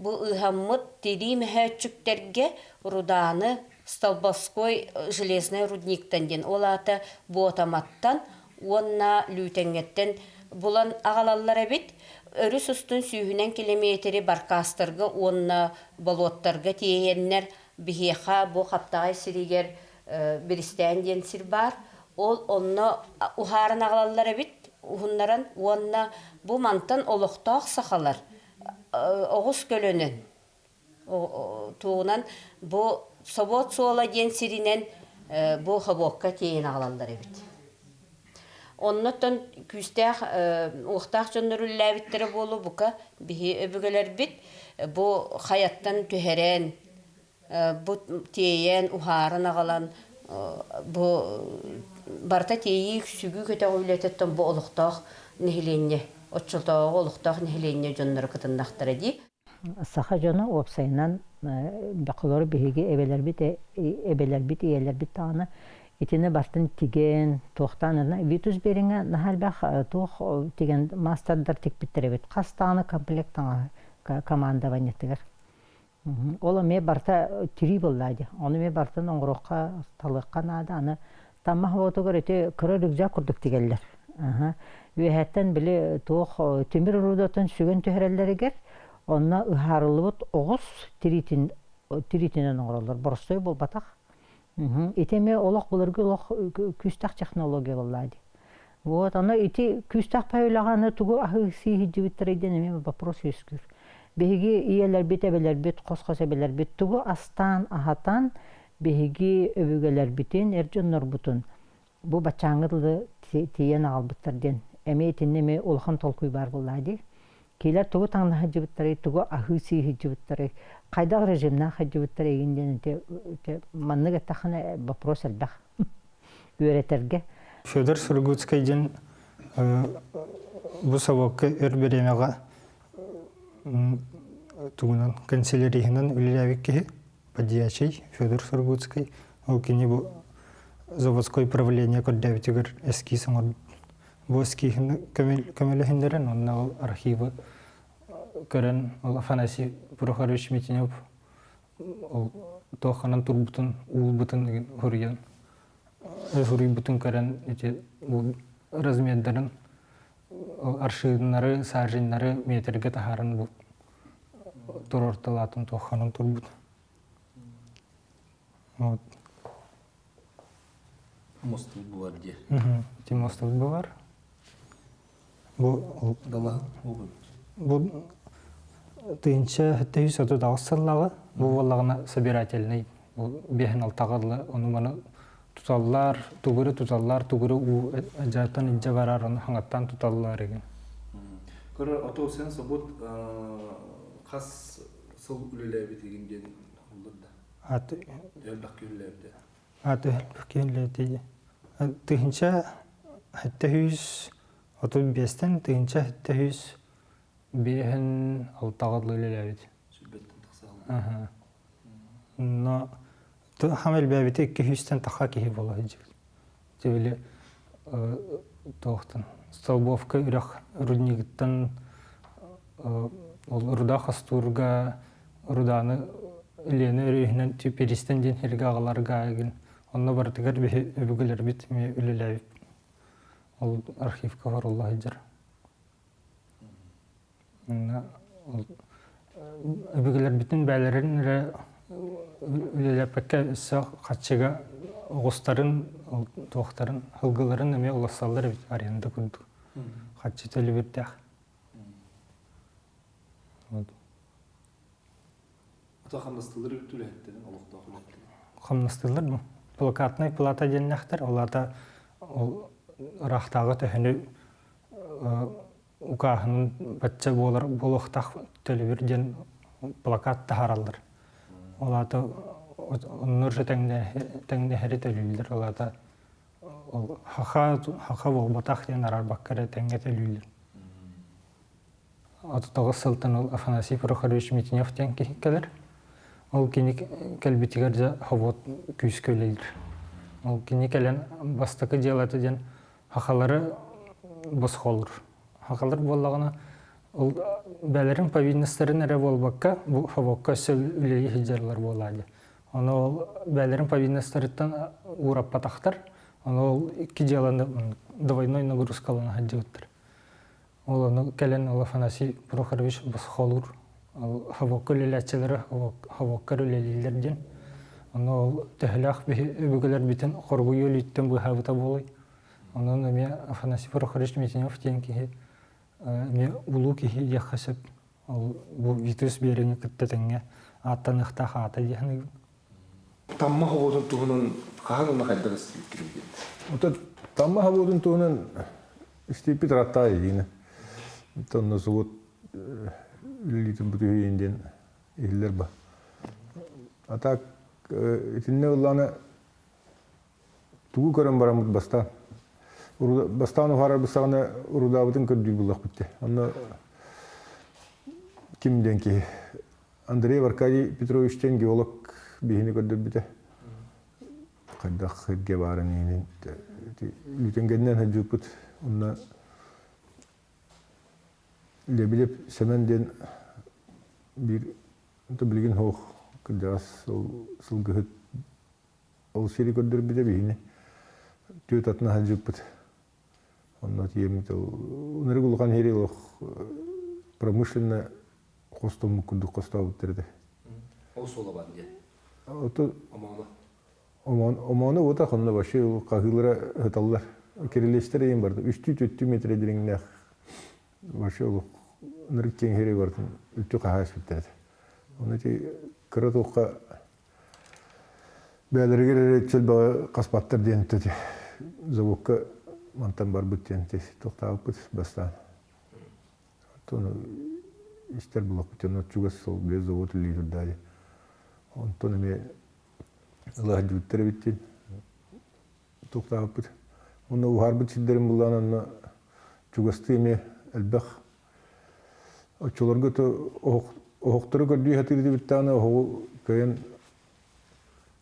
бу ыыһаммыт тирии мөһөөччүктэргэ рудааны Столбовской железный рудниктан диэн ол аата Буотаматтан уонна Лүүтэҥҥэттэн булан аҕалаллар эбит. Өрүс устун сүүһүнэн килэмиэтири баркаастарга уонна болуоттарга тиэйэннэр биһиэхэ бу Хаптаҕай сиригэр Биристээн диэн сир баар. Ол онно уһааран аҕалаллар эбит, уһуннаран уонна бу мантан олохтоох сахалар оҕус көлөнөн тугунан бу собуот суола диэн сиринэн бу хобуокка тиэйэн аҕалаллар эбит. Оннуттан күүстээх уохтаах дьоннор үлэлээбиттэрэ буолуо бука биһи өбүгэлэрбит бу хайаттан түһэрэн бу тиэйэн уһааран аҕалан бу барыта тиэйии сүгүү көтөҕүү үлэтиттэн бу олохтоох нэһилиэнньэ оччотооҕу олохтоох нэһилиэнньэ дьонноро кытыннахтара дии. Саха дьоно уопсайынан бакалары биһиги эбэлэрбит эбэлэрбит ийэлэрбит даҕаны итини бартын тигэн туохтаан Витус Бериҥэ наһаа элбэх туох тигэн маастардар тикпиттэр эбит хас даҕаны комплект таҥаһы командованиетыгар ол эмиэ барыта тирии буоллаа дии ону эмиэ барытын оҥоруохха талыахха наада аны Таммах уотугар ити кыра рюкзак курдук тигэллэр. Үөһэттэн били туох тимир уруудатын сүгэн түһэрэллэригэр онно ыһаарыллыбыт оҕус тириитин тириитинэн оҥороллор. Боростуой буолбатах. Ити эмиэ олох былыргы олох күүстээх технология буоллаа дии. Вот, ону ити күүстээх паһүлэҕэ аны тугу аһыы сии сылдьыбыттарый диэн эмиэ вопрос үөскүүр. Биһиги ийэлэрбит, эбэлэрбит, хос-хос эбэлэрбит тугу астаан, аһатан биһиги өбүгэлэрбитин, эр дьоннорбутун бу баччааҥҥы дылы тиийэн аҕалбыттар диэн эмиэ итиннэ эмиэ улахан толкуй баар буоллаа дии. Киилэр тугу таҥна сылдьыбыттарый, тугу аһыы сии сылдьыбыттарый, хайдах режимнээх сылдьыбыттар эйигин диэн ити маннык эттэххинэ вопрос элбэх үөрэтэргэ. Федор Сургутскай диэн бу собуокка өр бириэмэҕэ тугунан канцеляриһынан үлэлээбит киһи подьячий Федор Сургутский ол кини бу заводской правление көрдөөбүтүгэр эскиз оҥорбут. Бу эскиһин көмөлөһүннэрэн онно ол архивы көрөн ол Афанасий Прохорович Митинев ол туохханан турбутун уулбутун хуруйан суруйбутун көрөн ити размердарын аршиннары саженнары метрге таһааран бу Турорталаатын туохханан турбут. Вот. Мостул булар дии. Ти мостул булар. Бу Далаһын бу тыынча 738 сыллаҕы бу буоллаҕына собирательный бу биэһин алтаҕа ону маны туталлар, тугуру туталлар, тугуру уу дьааттан илдьэ барар, ону хаҥаттан туталлар игин. Көрөр, ото сен собут хас сыл үлэлээбит игин диэн уллар да. Аты Элбэх үлэлээбитэ. Аты элбэх үлэлээбитэ. Тыһынча 735-тэн тыһынча 705 алтаҕа үлэлээбит. Сүлбэттэн тахсаҕын. Но хам элбээбитэ 200-тэн таха киһи буола сылдьыбыт. Дьэ били туохтан Столбовка үрэх руднигыттан ол руда хостуурга рудааны Лена өрүһүнэн Перистэн диэн сиргэ аҕаларга игин онно барытыгар биһи өбүгэлэрбит эмиэ үлэлээбит. Ол архивка хорулла сылдьар. Өбүгэлэрбитин бээлэрин эрэ үлэлэппэккэ өссө хаччыга оҕустарын, туохтарын, сылгыларын эмиэ улассаллар эбит аренда курдук. Хаччы төлөбүрдээх. Ата хамнастылар эбит үлэһиттэрин, олохтоох үлэһиттэрин. Хамнастыыллар бу. Плакатнай плата диэннэхтэр, ол аата ол ыраахтааҕы төһөнү укааһынын бачча буолар буолуохтаах төлөбүр диэн плакат таһаараллар. Ол аата оннур тэҥнэһэри төлүүллэр. Ол аата ол хаха хаха буолбатах диэн араарбакка эрэ тэҥҥэ төлүүллэр. 39 сылтан ол Афанасий Прохорович Митинев диэн киһи кэлэр. Ол кини кэлбитигэр дьэ хобот күүскэ үлэлиир. Ол кини кэлэн бастакы дьыалата диэн хахалары босхолуур. Хахалар буоллаҕына ол бээлэрин повинностарын эрэ буолбакка бу хобокко өссө үлэлии сылдьаллар буолаа дии. Ону ол бээлэрин повинностарыттан уураппатахтар. Ону ол икки дьыаланы двойной нагрузкалана сылдьыбыттар. Ол ону кэлэн ол Афанасий Прохорович босхолуур. Ол хобокко үлэлээччилэри хобоккар үлэлииллэр диэн. Ону ол төһөлөөх биһи өбүгэлэрбитин хоргуйуу өлүүттэн быыһаабыта буолуой. Онон эмиэ Афанасий Прохорович Митинев диэн киһи эмиэ улуу киһи диэххэ сөп. Ол бу Витус Берини кытта тэҥҥэ ааттаныахтаах аата дии саныыбын. Тамма хобуотун туһунан хаһан уонна хайдах истибиккиний диэн. Оттон Тамма хобуотун туһунан истиппит ырааттаҕа диин. Онно сугут үлэлиитин бутуһуйун диэн иһиллэр ба. А так итиннэ ыллаана тугу көрөн бараммыт бастаан бастаан уһаарар быстаҕына урудаабытын көрдүүр буллахпыт дии. Онно ким диэн киһи Андреев Аркадий Петрович диэн геолог биһини көрдөрбүтэ. Хайдах сиргэ баарын иһинин Лүтэнгэнинэн сылдьыбыппыт. Онно Лебедев Сэмэн диэн биир билигин суох кырдьаҕас сылгыһыт ол сири көрдөрбүтэ биһини түөрт атына сылдьыбыппыт. Онно тиийэммит ол ынырык улахан иһири олох промышленно хостоммут курдук хостообуттар этэ. Ол суола бар диye. Ото Омооно. Омооно уота хонно вообще хаһыылара ыталлар. Кирилиэстэр эйин барды. Үстүү төттүү метр дириҥнээх вообще олох ынырык киэҥ иһири бартын үлтү хаһаа испиттэр этэ. Оны ити кыра туохха бээлэригэр эрэ чөлбөҕө хаспаттар диэн ити заводка мантан барбыт диэн тохтообуппут бастаан. Оттон истэр булахпыт онно чугас сол бile завод үлэлии турдаали. Онтон эмиэ ыла сылдьыбыттар эбит диэн тохтообуппут. Онно уһаарбыт сирдэрин буллаан онно чугастыы эмиэ элбэх оччолорго то оһохтору көрдүү сатыыр этибит даҕаны оһоҕу кыайан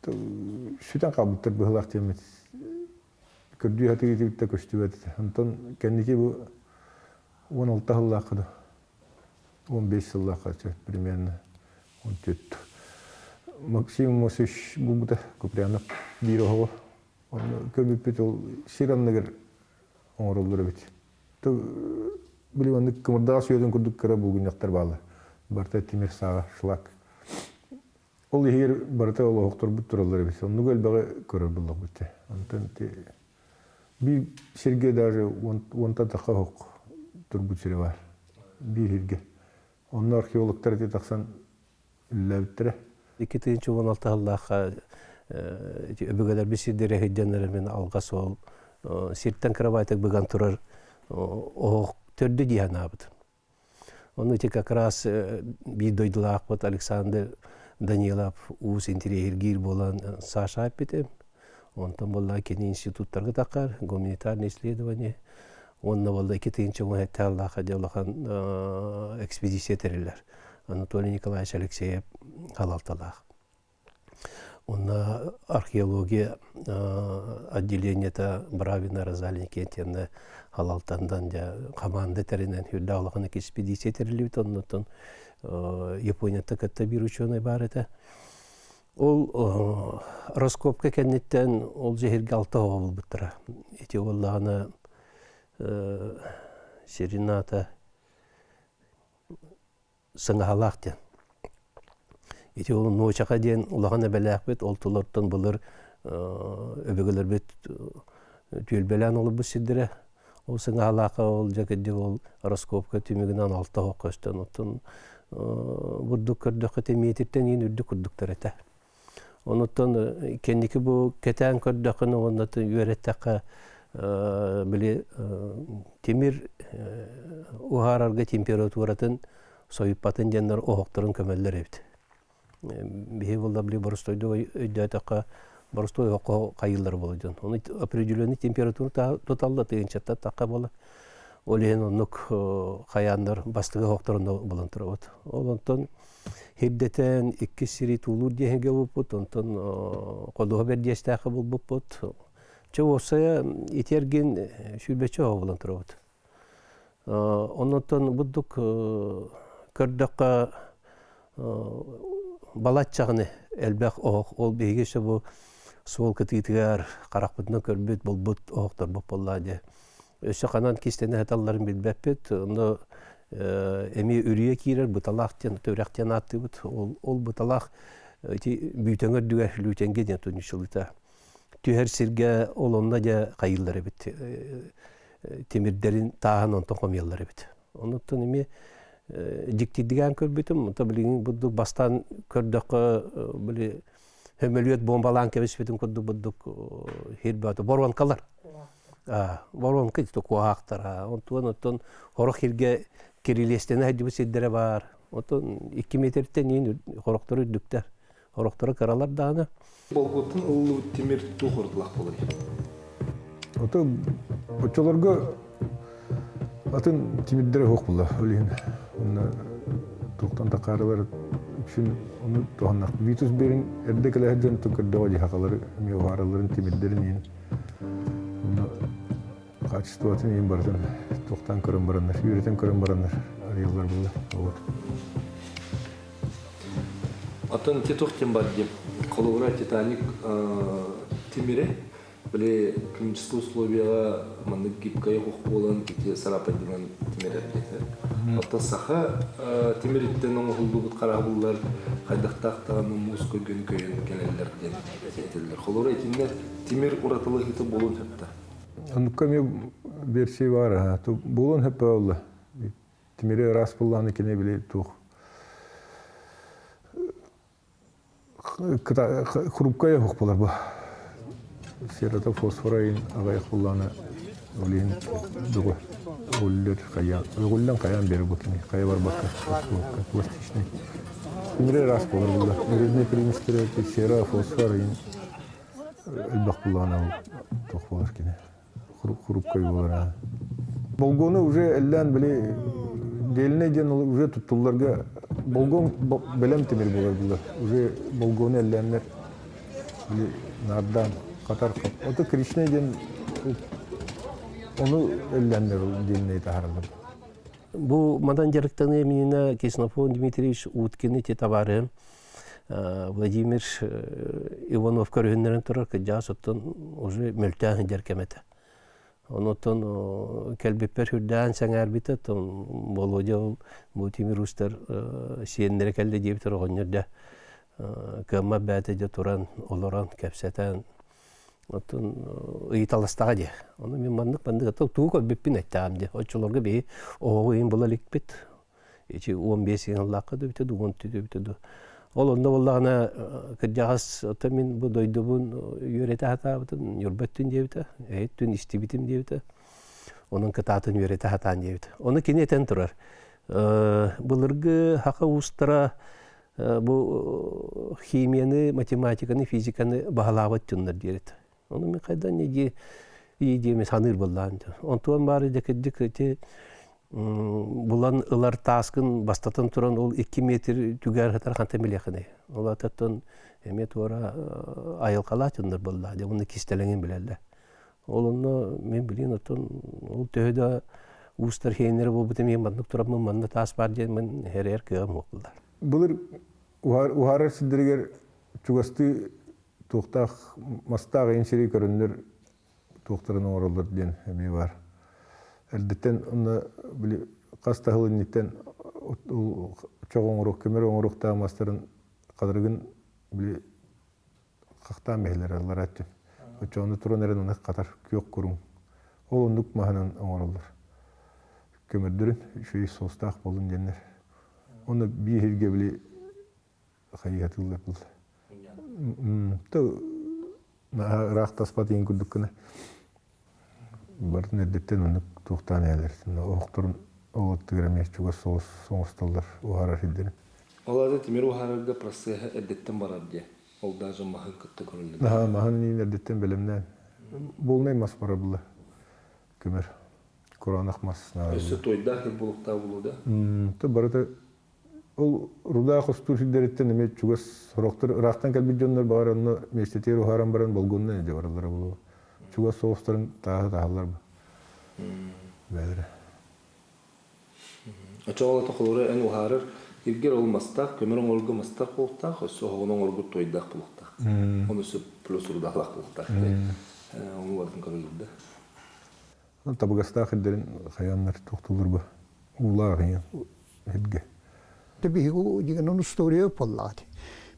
сүтэн хаалбыттар быһыылаах диэммит көрдүү сатыыр этибит да көстүбэт этэ. Онтон кэнники бу 16 сыллаахха да 15 сыллаахха примерно 14 Максим Мосевич булбута Куприянов биир оһоҕу онно көрбүппүт ол сир анныгар оҥороллор эбит. Били маннык кымырдаҕас үөтүн курдук кыра булгунньахтар бааллар. Барыта тимир сааҕа, шлак. Ол иһигэр барыта ол оһохторбут тураллар эбит. Оннук элбэҕи көрөр буоллахпыт дии. Онтон биир сиргэ даже уонтан тахха оһох турбут сирэ баар. Биир сиргэ. Онно археологтар ити тахсан үллээбиттэрэ. 2016 сыллаахха өбүгэлэрбит сирдэрэ сылдьаннар мин алҕас ол сиртэн кроватик быган турар оһох төрдү дии санаабытым. Ону ити как раз биир дойдулаахпыт Александр Данилов уус интириэһиргиир буолан Саша эппитим. Онтон буолла кини институттарга таххар гуманитарное исследование уонна буолла 2017 сыллаахха дьэ улахан экспедиция тэриллэр. Анатолий Николаевич Алексеев халалталаах. Онно археология отделениета Бравина Розалия Никитьевна халалтандан дьэ команда тэринэн үрдээх улахан экспедиция тэриллибит. Оннуттан Японияттан кытта биир ученый баар этэ. Ол раскопка кэнниттэн ол дьэһиргэ алта оҕо булбуттара. Ити буоллаҕына сирин аата Сыҥаһалаах диэн. Ити ол Нуочаха диэн улахан эбэлээхпит, ол тулартан былыр өбүгэлэрбит түөлбэлээн олорбут сирдэрэ. Ол Сыҥаһалаахха ол дьэ кырдьык ол раскопка түмүгүнэн алта оһох көстөн, оттон бурдук көрдөххө метртэн иин үрдүк курдуктар этэ. Онуттан кэнники бу кэтээн көрдөххүнэ уонна үөрэттэххэ били тимир уһаарарга температуратын сойуппатын диэннэр оһохторун көмөллөр эбит. Биһи буолла били боростуойдук өйдөөтөххө боростуой оһоххо хайыыллар буолар дьон. Ону определенный температура туталла тыынчаттан тахха буолар. Ол иһин оннук хайааннар бастакы оһохторун булан турабыт. Ол онтон Ирдэтэн иккис сири туулуур диэһингэ булбуппут, онтон ходуһа бэрдиэстээххэ булбуппут. Чэ, уопсайа ити эргин сүүрбэччэ оҕо булан турабыт. Оннуттан бурдук көрдөххө балаччаҕыны элбэх оһох. Ол биһиги өссө бу суол кытыытыгар харахпытынан көрбүт, булбут оһохторбут буоллаа дии. Өссө ханан кистэнэ сыталларын билбэппит. Онно эмиэ үрүйэ киирэр быталаах диэн үрэх диэн ааттыыбыт. Ол, ол быталаах ити бүүтэҥ үрдүгэр Лүүтэнгэ диэн тунньучулута. Түһэр сиргэ ол онно дьэ хайыыллар эбит. Тимирдэрин тааһын онтон хомуйаллар эбит. Онуттан эмиэ дьиктирдигээн көрбүтүм. Онто билигин бурдук бастаан көрдөххө били хөмөлүөт бомбалаан кэбиспитин курдук бурдук хирбөтө боруонкалар. Воронка ити куоһаахтара. Онтуон оттон хорох сиргэ кирилиэстэнэ сылдьыбыт сирдэрэ баар. Оттон 2 метртэн иин хорохтору үрдүктэр. Хорохторо кыралар даҕаны. Болгуттан ылыллыбыт тимир туох уратылаах буоларый? Ото оччолорго атын тимирдэрэ суох буолла. Ол иһин уонна туохтан такаарылар үксүн ону туһаннах. Витус Берин эрдэ кэлэ сылдьан көрдөҕө дии хахалары эмиэ уһааралларын тимирдэрин иһин Онно качествотын иһин барытын туохтаан көрөн бараннар, үөрэтэн көрөн бараннар арыйаллар буолла. Вот. Оттон ити туох диэн бар диэн? Холобура, Титаник тимирэ били климатическай условияҕа маннык гибкай оһох буолан ити сарапайдынан тимирэр диэтэ. Оттон саха тимириттэн оҥоһуллубут хараабыллар хайдахтаах даҕаны муус көргөн көйөн кэлэллэр диэн этэллэр. Холобура, итиннэ Тимир уратылаһыыта буолуон сөп да? Оннукка эмиэ версия баар. Буолуон сөп буолла. Тимири ыраас буллааны кини били туох хрупкая оһох буолар бу. Серата фосфора иин аҕыйах буллааны ол иһин дугу өллөр хайаан өллөн хайаан бере бу кини хайа барбакка пластичный. Тимири ыраас буолар булла. Вредный приместере сера фосфор иин элбэх буллаҕына туох буолар кини хрупкай буолар Болгону уже эллээн били дельный диэн уже туттулларга болгон бэлэм тимир буолар булар уже болгону эллээннэр били наардаан хатар ото Кришна диэн ону эллээннэр дельный таһаараллар. Бу манан дьарыктаныы минина Ксенофон Дмитриевич Уткины те товарыһым Владимир Иванов көрүһүннэрэн турар кырдьаҕас оттон уже мөлтөөн сылдьар кэм этэ. Онуттан кэлбиппэр үрдээн сэҥээрбитэ, оттон Володя ол бу тимир уустар сиэннэрэ кэллэ диэбитэр оҕонньор дьэ кыаммат бэйэтэ дьэ туран олорон кэпсэтэн оттон ыйыталастаҕа дии. Ону мин маннык маннык ата тугу көрбүппүн эттэҕим дии. Оччолорго биһи оһоҕу иһин була иликпит. Ити 15 сыллаахха да бүтэ дуу, 10 бүтэ дуу. Ол онно буоллаҕына кырдьаҕас оттон мин бу дойдубун үөрэтэ сатаабытым, Ньурба өттүн диэбитэ, эһиттүн истибитим диэбитэ. Онон кытаатын үөрэтэ сатаан диэбитэ. Ону кини этэн турар. Былыргы саха уустара бу химияны, математиканы, физиканы баһылаабат дьоннор диэбит. Ону мин хайдан дии диэми саныыр буоллаан. Онтуон баары дьэ кырдьык ити булан ылар тааскын бастатан туран ол 2 метр түгээр сытар хантан билиэхиний. Ол ататтан эмиэ туора айылҕалаах дьоннор буолла. Дьэ уонна кистэлэҥин билэллэр. Ол онно мин билин оттон ол төһө да уустар хиэннэрэ буолбут эмиэ маннык тураммын манна таас баар диэн мин хэрээр кыаҕым суох буолла. Былыр уһаарар сирдэригэр чугастыы туохтаах мастаах ийин сири көрөннөр туохтарын оҥороллор диэн эмиэ баар. Эрдэттэн онно били хас да сыл инниттэн чох оҥоруох, көмөр оҥоруохтаах мастарын хатырыгын били хахтаан бэһилэр аллара өттүн. Оччоҕуна туран эрэн ынах хатар күөх куруҥ. Ол оннук маһынан оҥороллор. Көмөрдөрүн үчүгэй соустаах буоллун диэннэр. Онно биир сиргэ били хайыһатыыллар был. То ыраах таспат иин курдук гына. Барын эрдэттэн оннук туохтаан эһэлэр. Оһохторун олоттугар эмиэ чугас соҕус оҥостоллор уһаарар сирдэрин. Ол аата тимир уһаарарга процеһа эрдэттэн барар диye. Ол даже маһын кытта көрүллэр. Аха, маһын иин эрдэттэн бэлэмнээн. Буолнай мас бара була. Көмөр. Кураанах мас. Өссө туойдаах ир булуктаах булуу да? То барыта ол руда хостуур сирдэриттэн эмиэ чугас сорохтор ыраахтан кэлбит дьоннор баҕар онно миэстэтигэр уһааран баран болгуоннан илдьэ бараллара буолуо. Чугас соҕустарын тааһы таһаллар бу. Бэйэлэрэ. Очоҕол ата холура эн уһаарар иргэр ол мастаах, көмөр оҥорго мастаах буолуохтаах, өссө оһоҕун оҥорбут туойдаах буолуохтаах. Оны өссө плюс рудаалаах буолуохтаах. Ону барытын көрөллөр да. Табыгастаах ирдэрин хайааннар тохтууллар бу. Уулаах ийэн сиргэ. Биһиги дигэн устуоруйа буоллаҕа.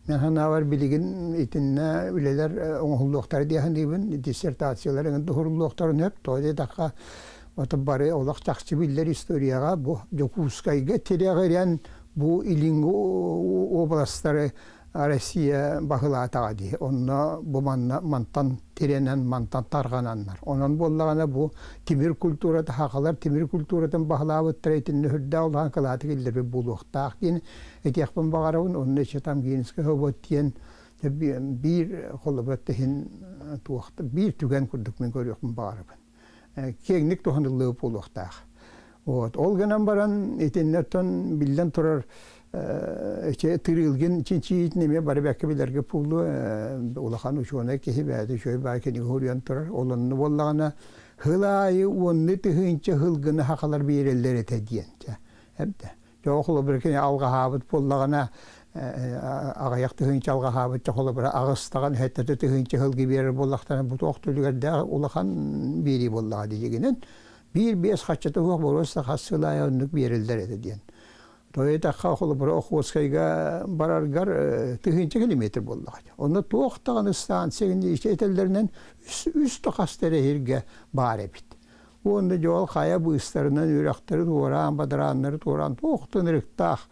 Мен санаабар билигин итиннэ үлэлэр оҥоһуллуохтара дии саныыбын, диссертациялар эҥин туһуруллуохтарын сөп. Тоҕо диэтэххэ, ото бары олох чахчы биллэр историяҕа бу Дьокуускайга тирэҕирэн бу илиҥҥи уобаластары Россия баһылаатаҕа дии. Онно бу манна мантан тирэнэн, мантан тарҕананнар. Онон буоллаҕына бу тимир культурата, сахалар тимир культуратын баһылаабыттара итиннэ сүрдээх улахан кылааты киллэрбит буолуохтаах диэн этиэхпин баҕарабын. Онно Чатамгинскай собуот диэн биир холобур иһин туох биир түгэн курдук мин көрүөхпүн баҕарабын. Киэҥник туһаныллыбыт буолуохтаах. Вот. Ол гынан баран итиннэртэн биллэн турар Тырыылгин чинчийиитин эмиэ бары бэккэ билэргэ буолуо улахан учуонай киһи бэйэтэ үчүгэй баай кинигэ суруйан турар. Ол онно буоллаҕына сыл аайы уоннуу тыһыынча сылгыны сахалар биэрэллэр этэ диэн. Эбдэ. Дьэ холобура кини алҕаһаабыт буоллаҕына аҕыйах тыһыынча алҕаһаабыт холобура аҕыстаҕын сэттэтэ тыһыынча сылгы биэрэр буоллахтарына бу туох түлүгэрдээх улахан биэрии буоллаҕа дии биир-биэс хаччата суох боруоста хас сыл аайы оннук биэрэллэр этэ диэн. Тоойуотахха холобура Охотскайга бараргар тыһыынча километр буоллаҕа. Онно туох даҕаны станция этэллэринэн үс да хас да эрэһиргэ баар эбит. Уонна дьол хайа быыстарынан үрэхтэри туораан, бадарааннары туораан туох да ынырыктаах.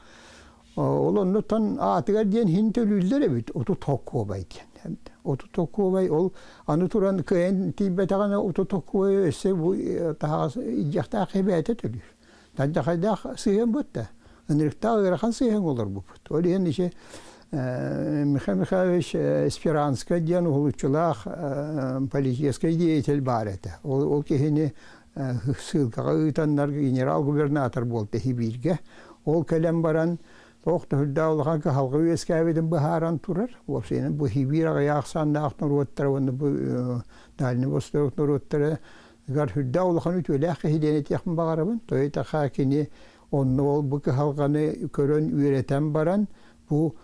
Ол оннуттан аатыгар диэн хин төлүүллэр эбит, отут холкуобай диэн. Отут холкуобай ол аны туран кыайан тиийбэтэҕинэ отут холкуобай өссө бу таһаҕас илдьиэхтээх эбээтэ төлүүр. Тандьахайдаах сыһыан буотта. Ынырыктаах ыарахан сыһыан олорбуппут. Ол иһин ичи Михаил Михайлович Сперанскай диэн уһулуччулаах политическай деятель баар этэ. Ол киһини ссылкаҕа ыытаннар генерал-губернатор буолта Сибииргэ. Ол кэлэн баран туох да сүрдээх улахан кыһалҕа үөскээбитин быһааран турар. Уопсайынан бу Сибиир аҕыйах ахсааннаах норуоттара уонна бу Дальний Восток норуоттара гар сүрдээх улахан үтүөлээх киһи диэн этиэхпин баҕарабын. Тоойутаха кини онно ол бу кыһалҕаны көрөн үөрэтэн баран бу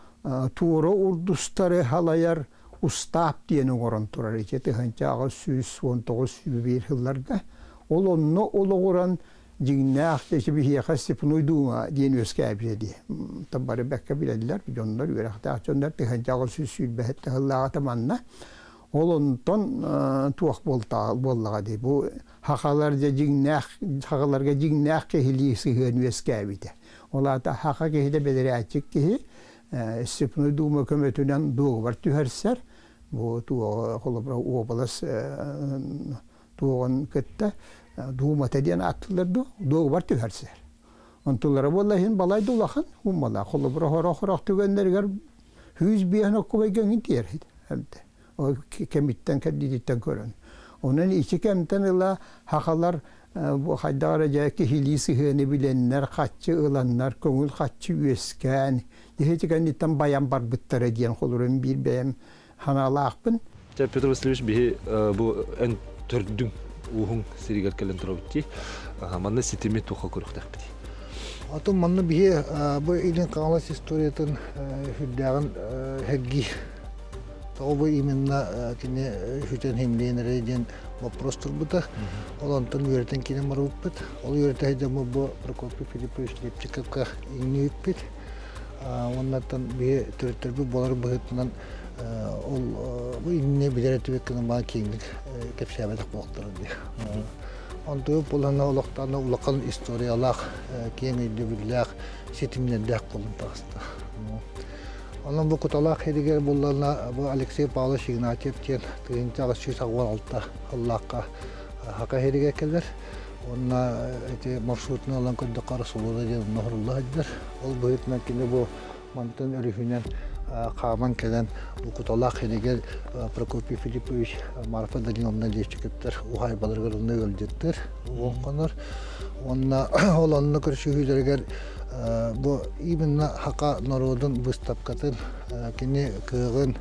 туора урдустары халайар Устаап диэн оҥорон турар ити 1819 сылларга. Ол онно олоҕуран дьиҥнээх ити биһиэхэ Степной Дума диэн үөскээбитэ дии. Бары бэккэ билэллэр, дьоннор, үөрэхтээх дьоннор 1827 сыллааҕыта манна. Ол онтон туох буоллаҕа дии. Бу хахалар дьэ дьиҥнээх, хахаларга дьиҥнээх киһилии сыһыан үөскээбитэ. Ол аата хаха киһитэ бэдэрээччик киһи Степной Дума көмөтүнэн дуогабар түһэрсэр. Бу холобура уобалас туоҕун кытта Дуумата диэн ааттыыллар дуо? Дуогабар түһэрсэр. Онтулара буолла иһин балай да улахан уммала. Холобура хорох-хорох түгэннэригэр 105 оккубайга иҥин тиэрхит. Ол кэмиттэн кэрдиититтэн көрөн. Онон ити кэмтэн ыла хахалар бу хайдах эрэ дьэ киһилии сыһыаны билэннэр, хаччы ыланнар, көҥүл хаччы үөскээн, ити кэнниттэн байан барбыттара диэн холурун биир бэйэм санаалаахпын. Чэ, Петр Васильевич, биһи бу эн төрдүҥ ууһуҥ сиригэр кэлэн турабыт дии. Манна ситими туохха көрүөхтээхпитий? Отон манна биһи бу Илин Хаҥалас историятын сүрдээҕин сэргии. Тоҕо бу именно кини сүтэн химлиэн эрэ диэн вопрос турбута. Ол онтон үөрэтэн киирэн барбыппыт. Ол үөрэтэ сылдьаммыт бу Прокопий Филиппович Лепчиковка иҥнибиппит. Уоннаттан биһи төрүттэрбит буолар быһыытынан ол бу иннинэ билэр этибит гынан баан киэҥник кэпсээбэтэх буолтара дии. Онтугу булана олохтоно улахан историялаах, киэҥ өйдөбүллээх, ситимнэрдээх буолан таҕыста. Онон бу Куталаах сиригэр буллана бу Алексей Павлович Игнатьев диэн 1886 сыллаахха Хака сиригэр кэлэр. Уонна ити маршрутун ылан көрдөххө Расулуда диэн онно оһорулла сылдьар. Ол быһыытынан кини бу мантан өрүһүнэн хааман кэлэн бу Куталаах сиригэр Прокопий Филиппович Марфа Даниловна Левчиковтар уһаайбаларыгар онно ыалдьыттыр, уон хонор. Уонна ол онно көрсүһүүлэригэр бу именно хака норуодун быыстапкатын, кини кыаҕын,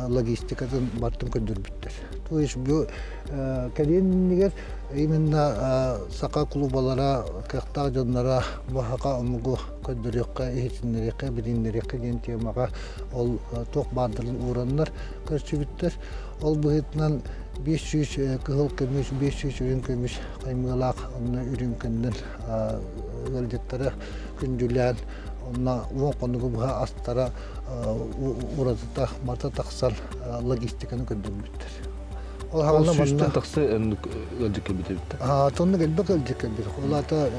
логистикатын бартын көрдөрбүттэр. То есть бу кэлиэннигэр именно саха клубалара, кыахтаах дьонноро бу хака омугу көрдөрүөххэ, иһитиннэриэххэ, билиннэриэххэ диэн темаҕа ол туох баардарын уураннар көрсүбүттэр. Ол быһыытынан 500 кыһыл көмүс, 500 үрүҥ көмүс хаймыылаах онно үрүҥкэннэн ыалдьыттары күндүлээн, онно 10 хонугу быһа астара уратыта барыта тахсан логистиканы көрдөрбүттэр. Ол хаҕана сүүстэн тахса ыалдьыт кэлбит эбит. Тоннук элбэх ыалдьыт кэлбит. Ол аата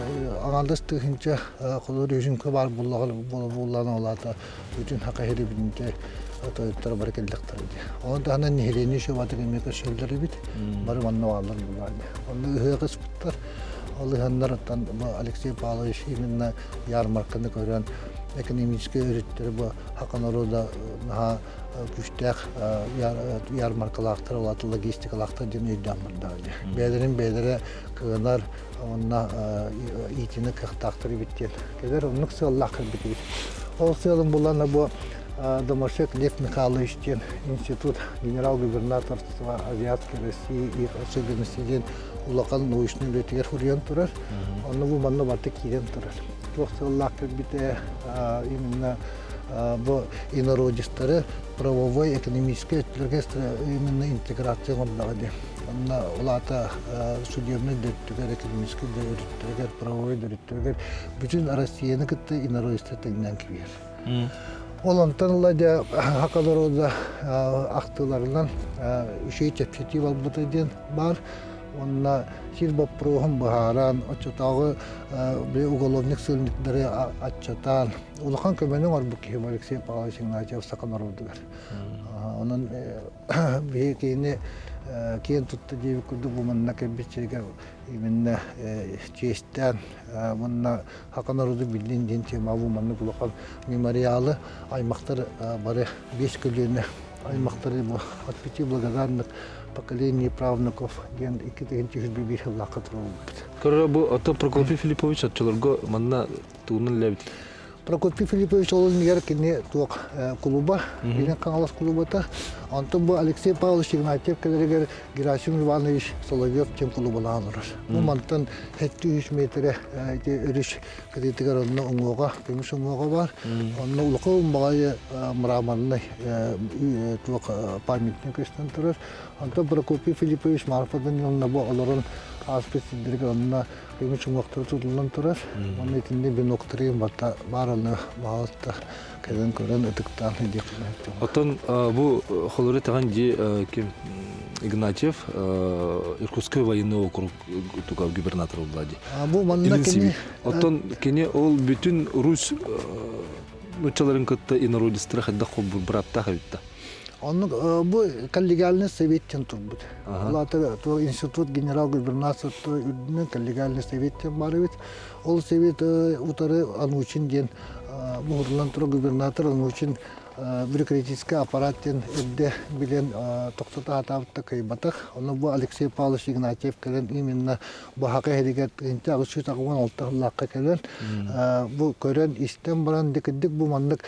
аҥаардас тыһыынча холор үһүнкэ баар буоллаҕына ол аата бүтүн хака иһирибитинте тойуттара бары кэллэхтэрэ дии. Онон таһынан нэһилиэнньэ шөбатык эмиэ көрсөллөр эбит. Бары манна бааллар булаан. Онно ыһыах ыспыттар. Ол ыһаннар оттон Алексей Павлович именно ярмарканы көрөн экономическай өрүттэри бу хака народа наһаа күүстээх ярмаркалаахтар, улаата логистикалаахтар диэн өйдөөн бардаҕа дии. Бэйэлэрин бэйэлэрэ кыанар, уонна иитини кыахтаахтар эбит диэн кэлэр оннук сыаллаах кэлбитибит. Ол сыалын булан бу Домашек Лев Михайлович диэн институт генерал-губернаторства Азиатской России их особенности диэн улахан научный үлэтигэр суруйан турар. Онно бу манна барыта киирэн турар. Туох сыаллаах кэлбитэ именно бу инородистары правовой, экономическай өттүлэргэ именно интеграция оҥордоҕо диэн. Онно улаата судебнай да өттүгэр, экономическай да өрүттэригэр, правовой да өрүттэригэр бүтүн Россияны кытта инородистар тэҥнээн киирэр. Ол онтон ыла дьэ хакалар да ахтыыларынан үчүгэй чэпчэтии барбыта диэн баар. Уонна сир боппуруоһун быһааран, оччотооҕу уголовник сылдьыттары аччатан, улахан көмөнү оҥорбут киһи Алексей Павлович Игнатьев саха норуотугар. Онон биһи киһини киэн тутта диэбит курдук бу манна кэлбит сиригэр именно чиэстээн уонна хака норуоту биллин диэн тема бу маннык улахан мемориалы аймахтар бары биэс көлүөнэ аймахтары бу от пяти благодарных поколений правнуков диэн 2021 сыллаахха туруорбут. Көрө бу ото Прокопий Филиппович оччолорго манна тугунан үлээбит? Прокопий Филиппович ол иннигэр кини туох клуба, Илин Хаҥалас клубата. Онтон бу Алексей Павлович Игнатьев кэлэригэр Герасим Иванович Соловьев диэн клубалаан олорор. Бу мантан 700 метрэ ити өрүс кытыытыгар онно уҥуоҕа, көмүс уҥуоҕа бар. Онно улахан баҕайы мраморнай туох памятник көстөн турар. Онтон Прокопий Филиппович Марфа Даниловна бу олорон ааспыт сирдэригэр онно көмүс уҥуохтара тутуллан турар. Онно итиннэ веноктары барта баар аны баҕалта кэлэн көрөн ытыктаан диэхпин Оттон бу холоро таҕан ди ким Игнатьев Иркутский военный округ туга губернатор буолла ди. Бу манна кини Оттон кини ол бүтүн Русь нуччаларын кытта инородистара хайдах холбур быраптаах эбит Оннук бу коллегиальный советтен турбут. Улаата институт генерал-губернаторство үрдүнэн коллегиальный советтен бар эбит. Ол совет утары Анучин диэн буһурулан турар губернатор Анучин бюрократический аппарат диэн эрдэ билэн тохтото сатаабыт да кыайбатах. Ону бу Алексей Павлович Игнатьев кэлэн именно баһака иһигэр 1886 сыллаахха кэлэн бу көрөн истэн баран дикирдик бу маннык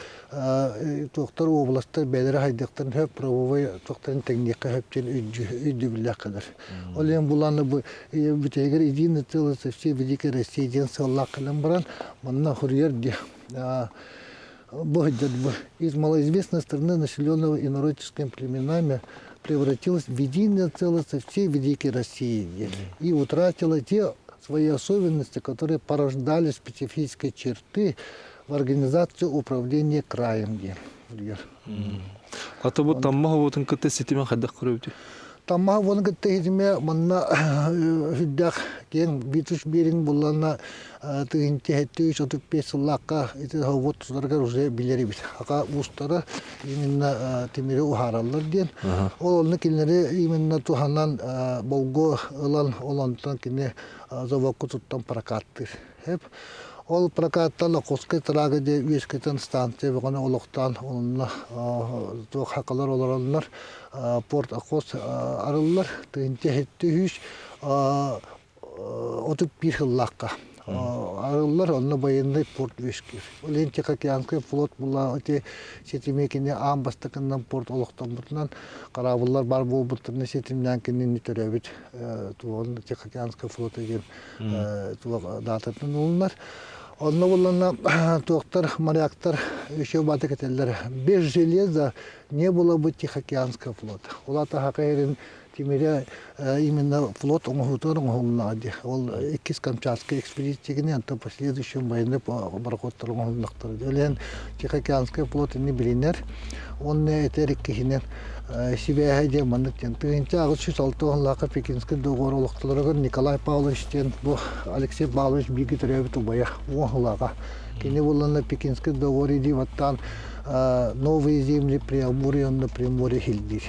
туохтар уобаластар бэйэлэрэ хайдыахтарын сөп правовой туохтарын тэҥниэххэ сөп диэн өйдөбүллээх кэлэр. Ол иһин буланы бу бүтэһигэр единый целый со всей Великой России диэн сыаллаах кэлэн баран манна хуруйар диye бу из малоизвестной страны, населенного инородческими племенами, превратилась в единое целое со всей Великой Россией и утратила те свои особенности, которые порождали специфические черты в организацию управления краем диэн. Ата бу Тамма хоботун кытта ситимен хайдах көрөбүтүй? Тамма хоботун кытта ситиме манна сүрдээх киэҥ Витус Беринг булланна тыһыынча 735 сыллаахха ити хобот тутарыгар уже билэр эбит. Ака уустара именно тимири уһаараллар диэн. Ол онно кинилэри именно туһанан болго ылан ол онтон кини заводка туттан прокаттыыр. Хеп ол прокаттан Охотскай трага диэ үөскэтэн станция бөҕөнү олохтоон онно туох хакалар олороннор порт Охотск арыллар 1703 31 сыллаахха арыллар онно военный порт үөскүүр. Ол иһин Тихоокеанский флот була ити ситими кини аан бастакыннан порт олохтоммутунан хараабыллар бар буолбуттарына ситимнээн кинини төрөөбүт туоҕун Тихоокеанский флота диэн даататын ылынар. Онно буллана туохтар моряктар еще баты кетеллер. Без железа не было бы Тихоокеанского флота. Улата хакайрин тимире именно флот оҥоһуутугар оҥоһулуннаҕа дии. Ол иккис Камчатскай экспедициягини онтон последующем военный пароходтар оҥоһулуннахтара. Ол Тихоокеанский флот ини билинэр. Уонна этэр иккиһинэн сибээһэ диэн маннык диэн 1806 сыллаахха Пекинскэй договор олохтолоругар Николай Павлович диэн бу Алексей Павлович бииргэ төрөөбүт убайа уон сылааҕа кини буллана Пекинский договор иди баттаан новые земли Преамурье уонна Приморье хилдиир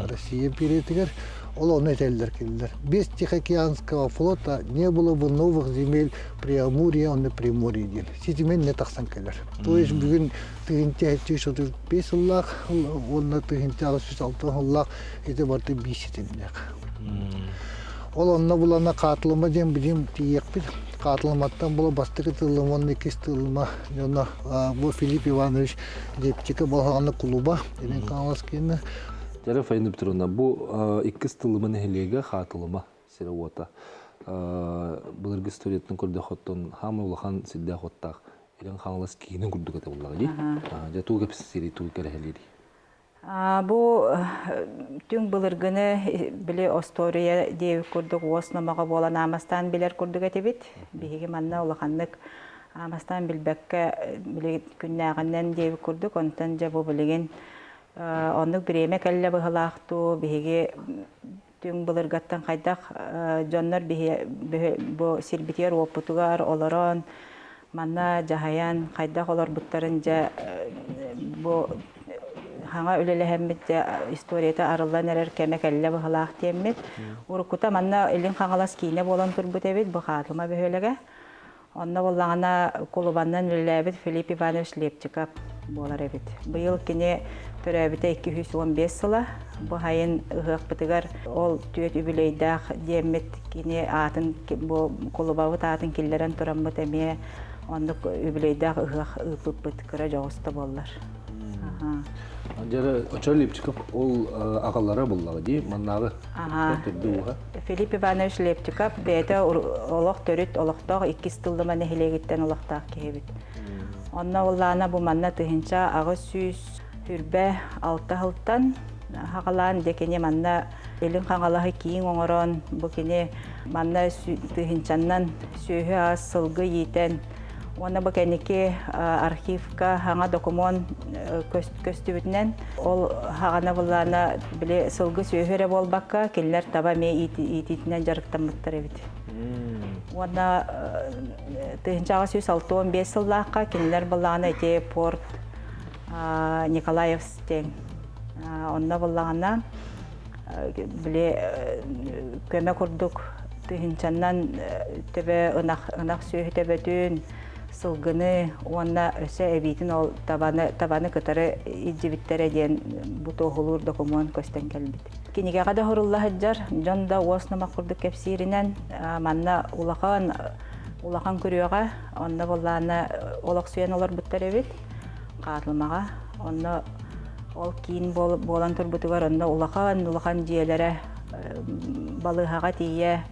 Россия империятыгар ол ону этэллэр кинилэр без Тихоокеанского флота не было бы новых земель Преамурье уонна Приморье диэн ситимин не тахсан кэлэр то есть бүгүн тыһыынча 735 сыллаах уонна 1806 сыллаах ити барыта биир ситимнээх. Ол онно булана Хаатылыма диэн билим тиийиэхпит. Хаатылыматтан була бастакы тыллым уонна иккис тыллыма дьоно бу Филипп Иванович Лепчика балаҕаны кулуба Илин Хаҥалас киинэ. Дьэ, Фаина Петровна, бу иккис тыллыма нэһилиэгэ Хаатылыма сирэ-уота. Былыргы историятын көрдөхөттөн хаамай улахан сирдээх-уоттаах Илин Хаҥалас киинин курдук этэ буоллаҕа дии. Дьэ тугу кэпсиирий, тугу кэрэһэлиирий? Бу түҥ былыргыны били остуоруйа диэбит курдук уос номоҕо буолан аамастаан билэр курдук этибит. Биһиги манна улаханнык аамастаан билбэккэ били күннээҕинэн диэбит курдук, онтон дьэ бу билигин оннук бириэмэ кэллэ быһылаах дуу, биһиги түҥ былыргаттан хайдах дьоннор бу сирбитигэр-уоппутугар олорон манна дьаһайан хайдах олорбуттарын дьэ бу хаҥа үлэлэһэммит дьэ историята арыллан эрэр кэмэ кэллэ быһылаах диэммит уруккута манна Илин Хаҥалас киинэ буолан турбут эбит бу Хаатыма бөһүөлэгэ Онно буоллаҕына кулубаннан үлэлээбит Филипп Иванович Лепчиков буолар эбит. Быйыл кини төрөөбүтэ 215 сыла. Бу сайын ыһыахпытыгар ол түөрт үбүлүөйдээх диэммит кини аатын бу кулубабыт аатын киллэрэн тураммыт эмиэ. Оннук үбүлүөйдээх ыһыах ыыппыппыт кыра дьоҕус да буоллар. Дьэ, очо Лепчиков ол аҕалара буллаҕа дии, маннааҕы төрдү ууһа. Филипп Иванович Лепчиков бэйэтэ олох төрүт олохтоох иккис тыллыма нэһилиэгиттэн олохтоох киһибит. Онно уллаана бу манна 1826 сылтан хаҕалаан дьэ кини манна Илин Хаҥалаһы киин оҥорон бу кини манна тыһыынчаннан сүөһү ас сылгы иитэн уонна бу кэнники архивка хаҥа докумуон көстүбүтүнэн ол хаҕана былаана били сылгы сүөһү эрэ буолбакка кинилэр таба эмиэ иитиитинэн дьарыктаммыттар эбит. Уонна 1865 сыллаахха кинилэр былаана ити порт Николаевск диэн онно буллаҕына били көмө курдук тыһыынчаннан төбө ынах ынах сүөһү төбөтүн сылгыны уонна өссө эбиитин ол табаны табаны кытары илдьибиттэрэ диэн бу туоһулуур докумуон көстөн кэлбит. Кинигэҕэ да сурулла сылдьар, дьон да уос номох курдук кэпсииринэн манна улахан улахан күрүөҕэ онно буоллаана олохсуйан олорбуттар эбит Хаатылмаҕа. Онно ол киин буолан турбутугар онно улахан улахан дьиэлэрэ балыыһаҕа тиийэ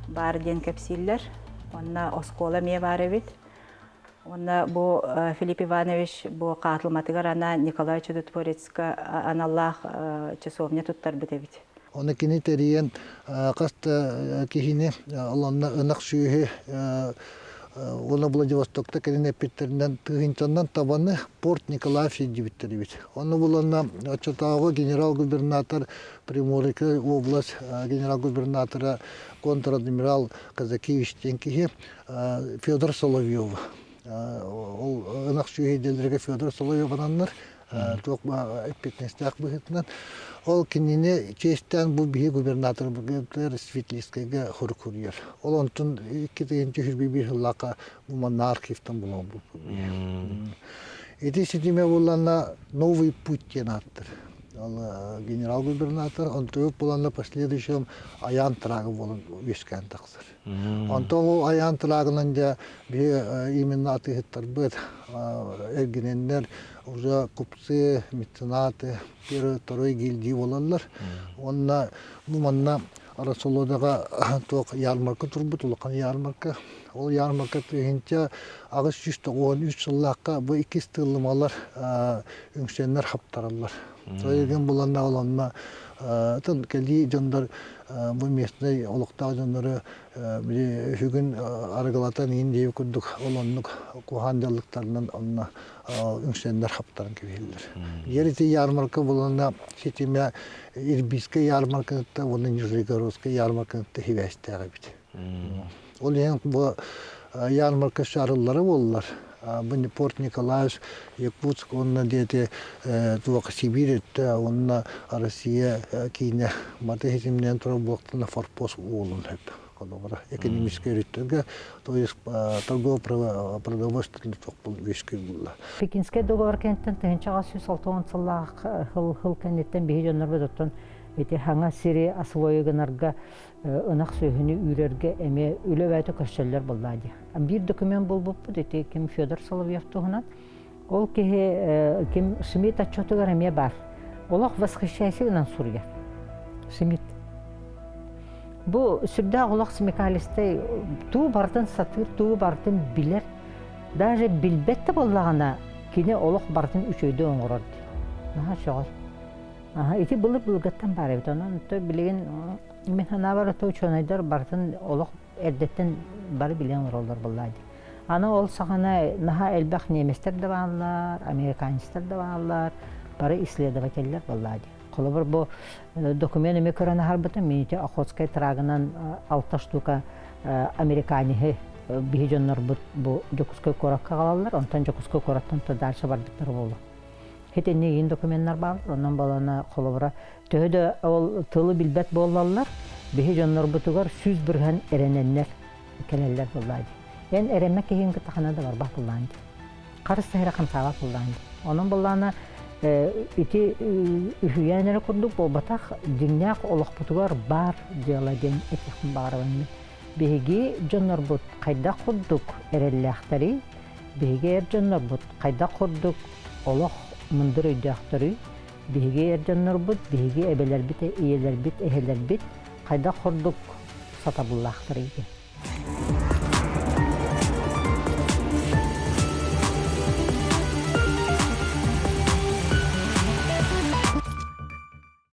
баар диэн кэпсииллэр. Онно оскуола эмиэ баар эбит. Уонна бу Филипп Иванович бу хаатылматыгар анаан Николай Чудотворецка аналлаах часовня туттарбыт эбит. Оны кини тэрийэн хас да киһини олонно ынах сүөһү уонна Владивостокта кэлин эппиттэринэн тыһыынчаннан табаны порт Николаев сирдибиттэр эбит. Онно буланна оччотооҕу генерал-губернатор Приморская область генерал-губернатора контр-адмирал Казакевич диэн киһи Федор Соловьев ол ынах сүөһү идэлэргэ Федор Соловьев ананнар туох эппиэтинэстээх быһыытынан ол кинини чиэстээн бу биһи губернаторбытыгар Светлицкайга хорук суруйар. Ол онтун 2021 сыллаахха бу манна архивтан булан Ити ситиме булланна Новый путь диэн ааттыр. Ол генерал-губернатор онтуйук буланна последующем Аян трагы буолан үөскээн тахсар. Онтон ол айаан тыраагынан дьэ биһи именно атыыһыттарбыт эргинэннэр уже купцы, меценаты, первый, второй гильдии буолаллар. Уонна бу манна Арасолодаҕа туох ярмарка турбут, улахан ярмарка. Ол ярмарка 1893 сыллаахха бу иккис тыыллымалар үҥсэннэр хаптараллар. Тойугун буланна ол онно кэлии дьоннор бу местнэй олохтоох дьоннору били үһүгүн арыгылатан иин диэби курдук ол оннук куһаан дьаллыктарынан онно үҥсэннэр хаптаран кэбиһэллэр. Егер ити ярмарка булана ситимэ Ирбийскэй ярмарканытта уонна Нижегородскай ярмарканытта хибээстээх эбит. Ол иһин бу ярмарка арыллара буоллар бу Порт Николаевск, Якутск уонна диэти туох Сибиир өттө уонна Россия киинэ баты ситимнээн турар буолтана форпост уолун сөп. Холобура, экономическай өрүттэргэ, то есть торгово-продовольственный туох үөскүүр булла. Пекинскэй договор кэнниттэн 1860 сыллаах хыл кэнниттэн биһи дьоннорбут оттон ити хаҥа сири освои гынарга ынах сүөһүнү үүрэргэ эмиэ үлэ бэйэтэ көрсөллөр буоллаа дии. Биир документ булбуппут ити ким Федор Соловьев туһунан. Ол киһи ким Шмидт отчетугар эмиэ бар. Олох восхищайся гынан суруйар. Шмидт. Бу сүрдээх олох смекалистай туу барытын сатыыр, туу барытын билэр. Даже билбэт да буоллаҕына, кини олох барытын үчүгэйдик оҥорор дии. Наһаа сөҕөр. Аха, ити былыр былыргыттан баар эбит. Онон билигин мин санаабар это учуонайдар барытын олох эрдэттэн бары билэн олороллор буоллаа дии. Аны ол саҕана наһаа элбэх немецтэр да бааллар, американецтар да бааллар, бары исследователлэр буоллаа дии. Холобур, бу документ эмиэ көрөн аһарбытым, мин ити Охотскай трагынан алта штука американеһы биһи дьоннорбут бу Дьокуускай куоракка аҕалаллар, онтон Дьокуускай куораттан то дальше барбыттар буолуо. Итинник иин докуменнар бааллар, онон балана холобура төһө да ол тылы билбэт буоллаллар, биһи дьоннорбутугар 100% эрэнэннэр кэлэллэр буоллаа дии. Эн эрэммэ киһиҥ кытта хана да барбат буоллаан дии. Харыс тэһэрэ хамсаабат буоллаан дии. Онон буоллаана ити үһүйээн эрэ курдук буолбатах, дьиҥнээх олохпутугар баар дьыала диэн этиэхпин баҕарабын мин. Биһиги дьоннорбут хайдах курдук эрэллээхтэрий? Биһиги эр дьоннорбут хайдах курдук олох мындыр өйдөөхтөрүй, биһиги эр дьоннорбут, биһиги эбэлэрбит, ийэлэрбит, эһэлэрбит хайдах курдук сатабыллаахтарый диэн.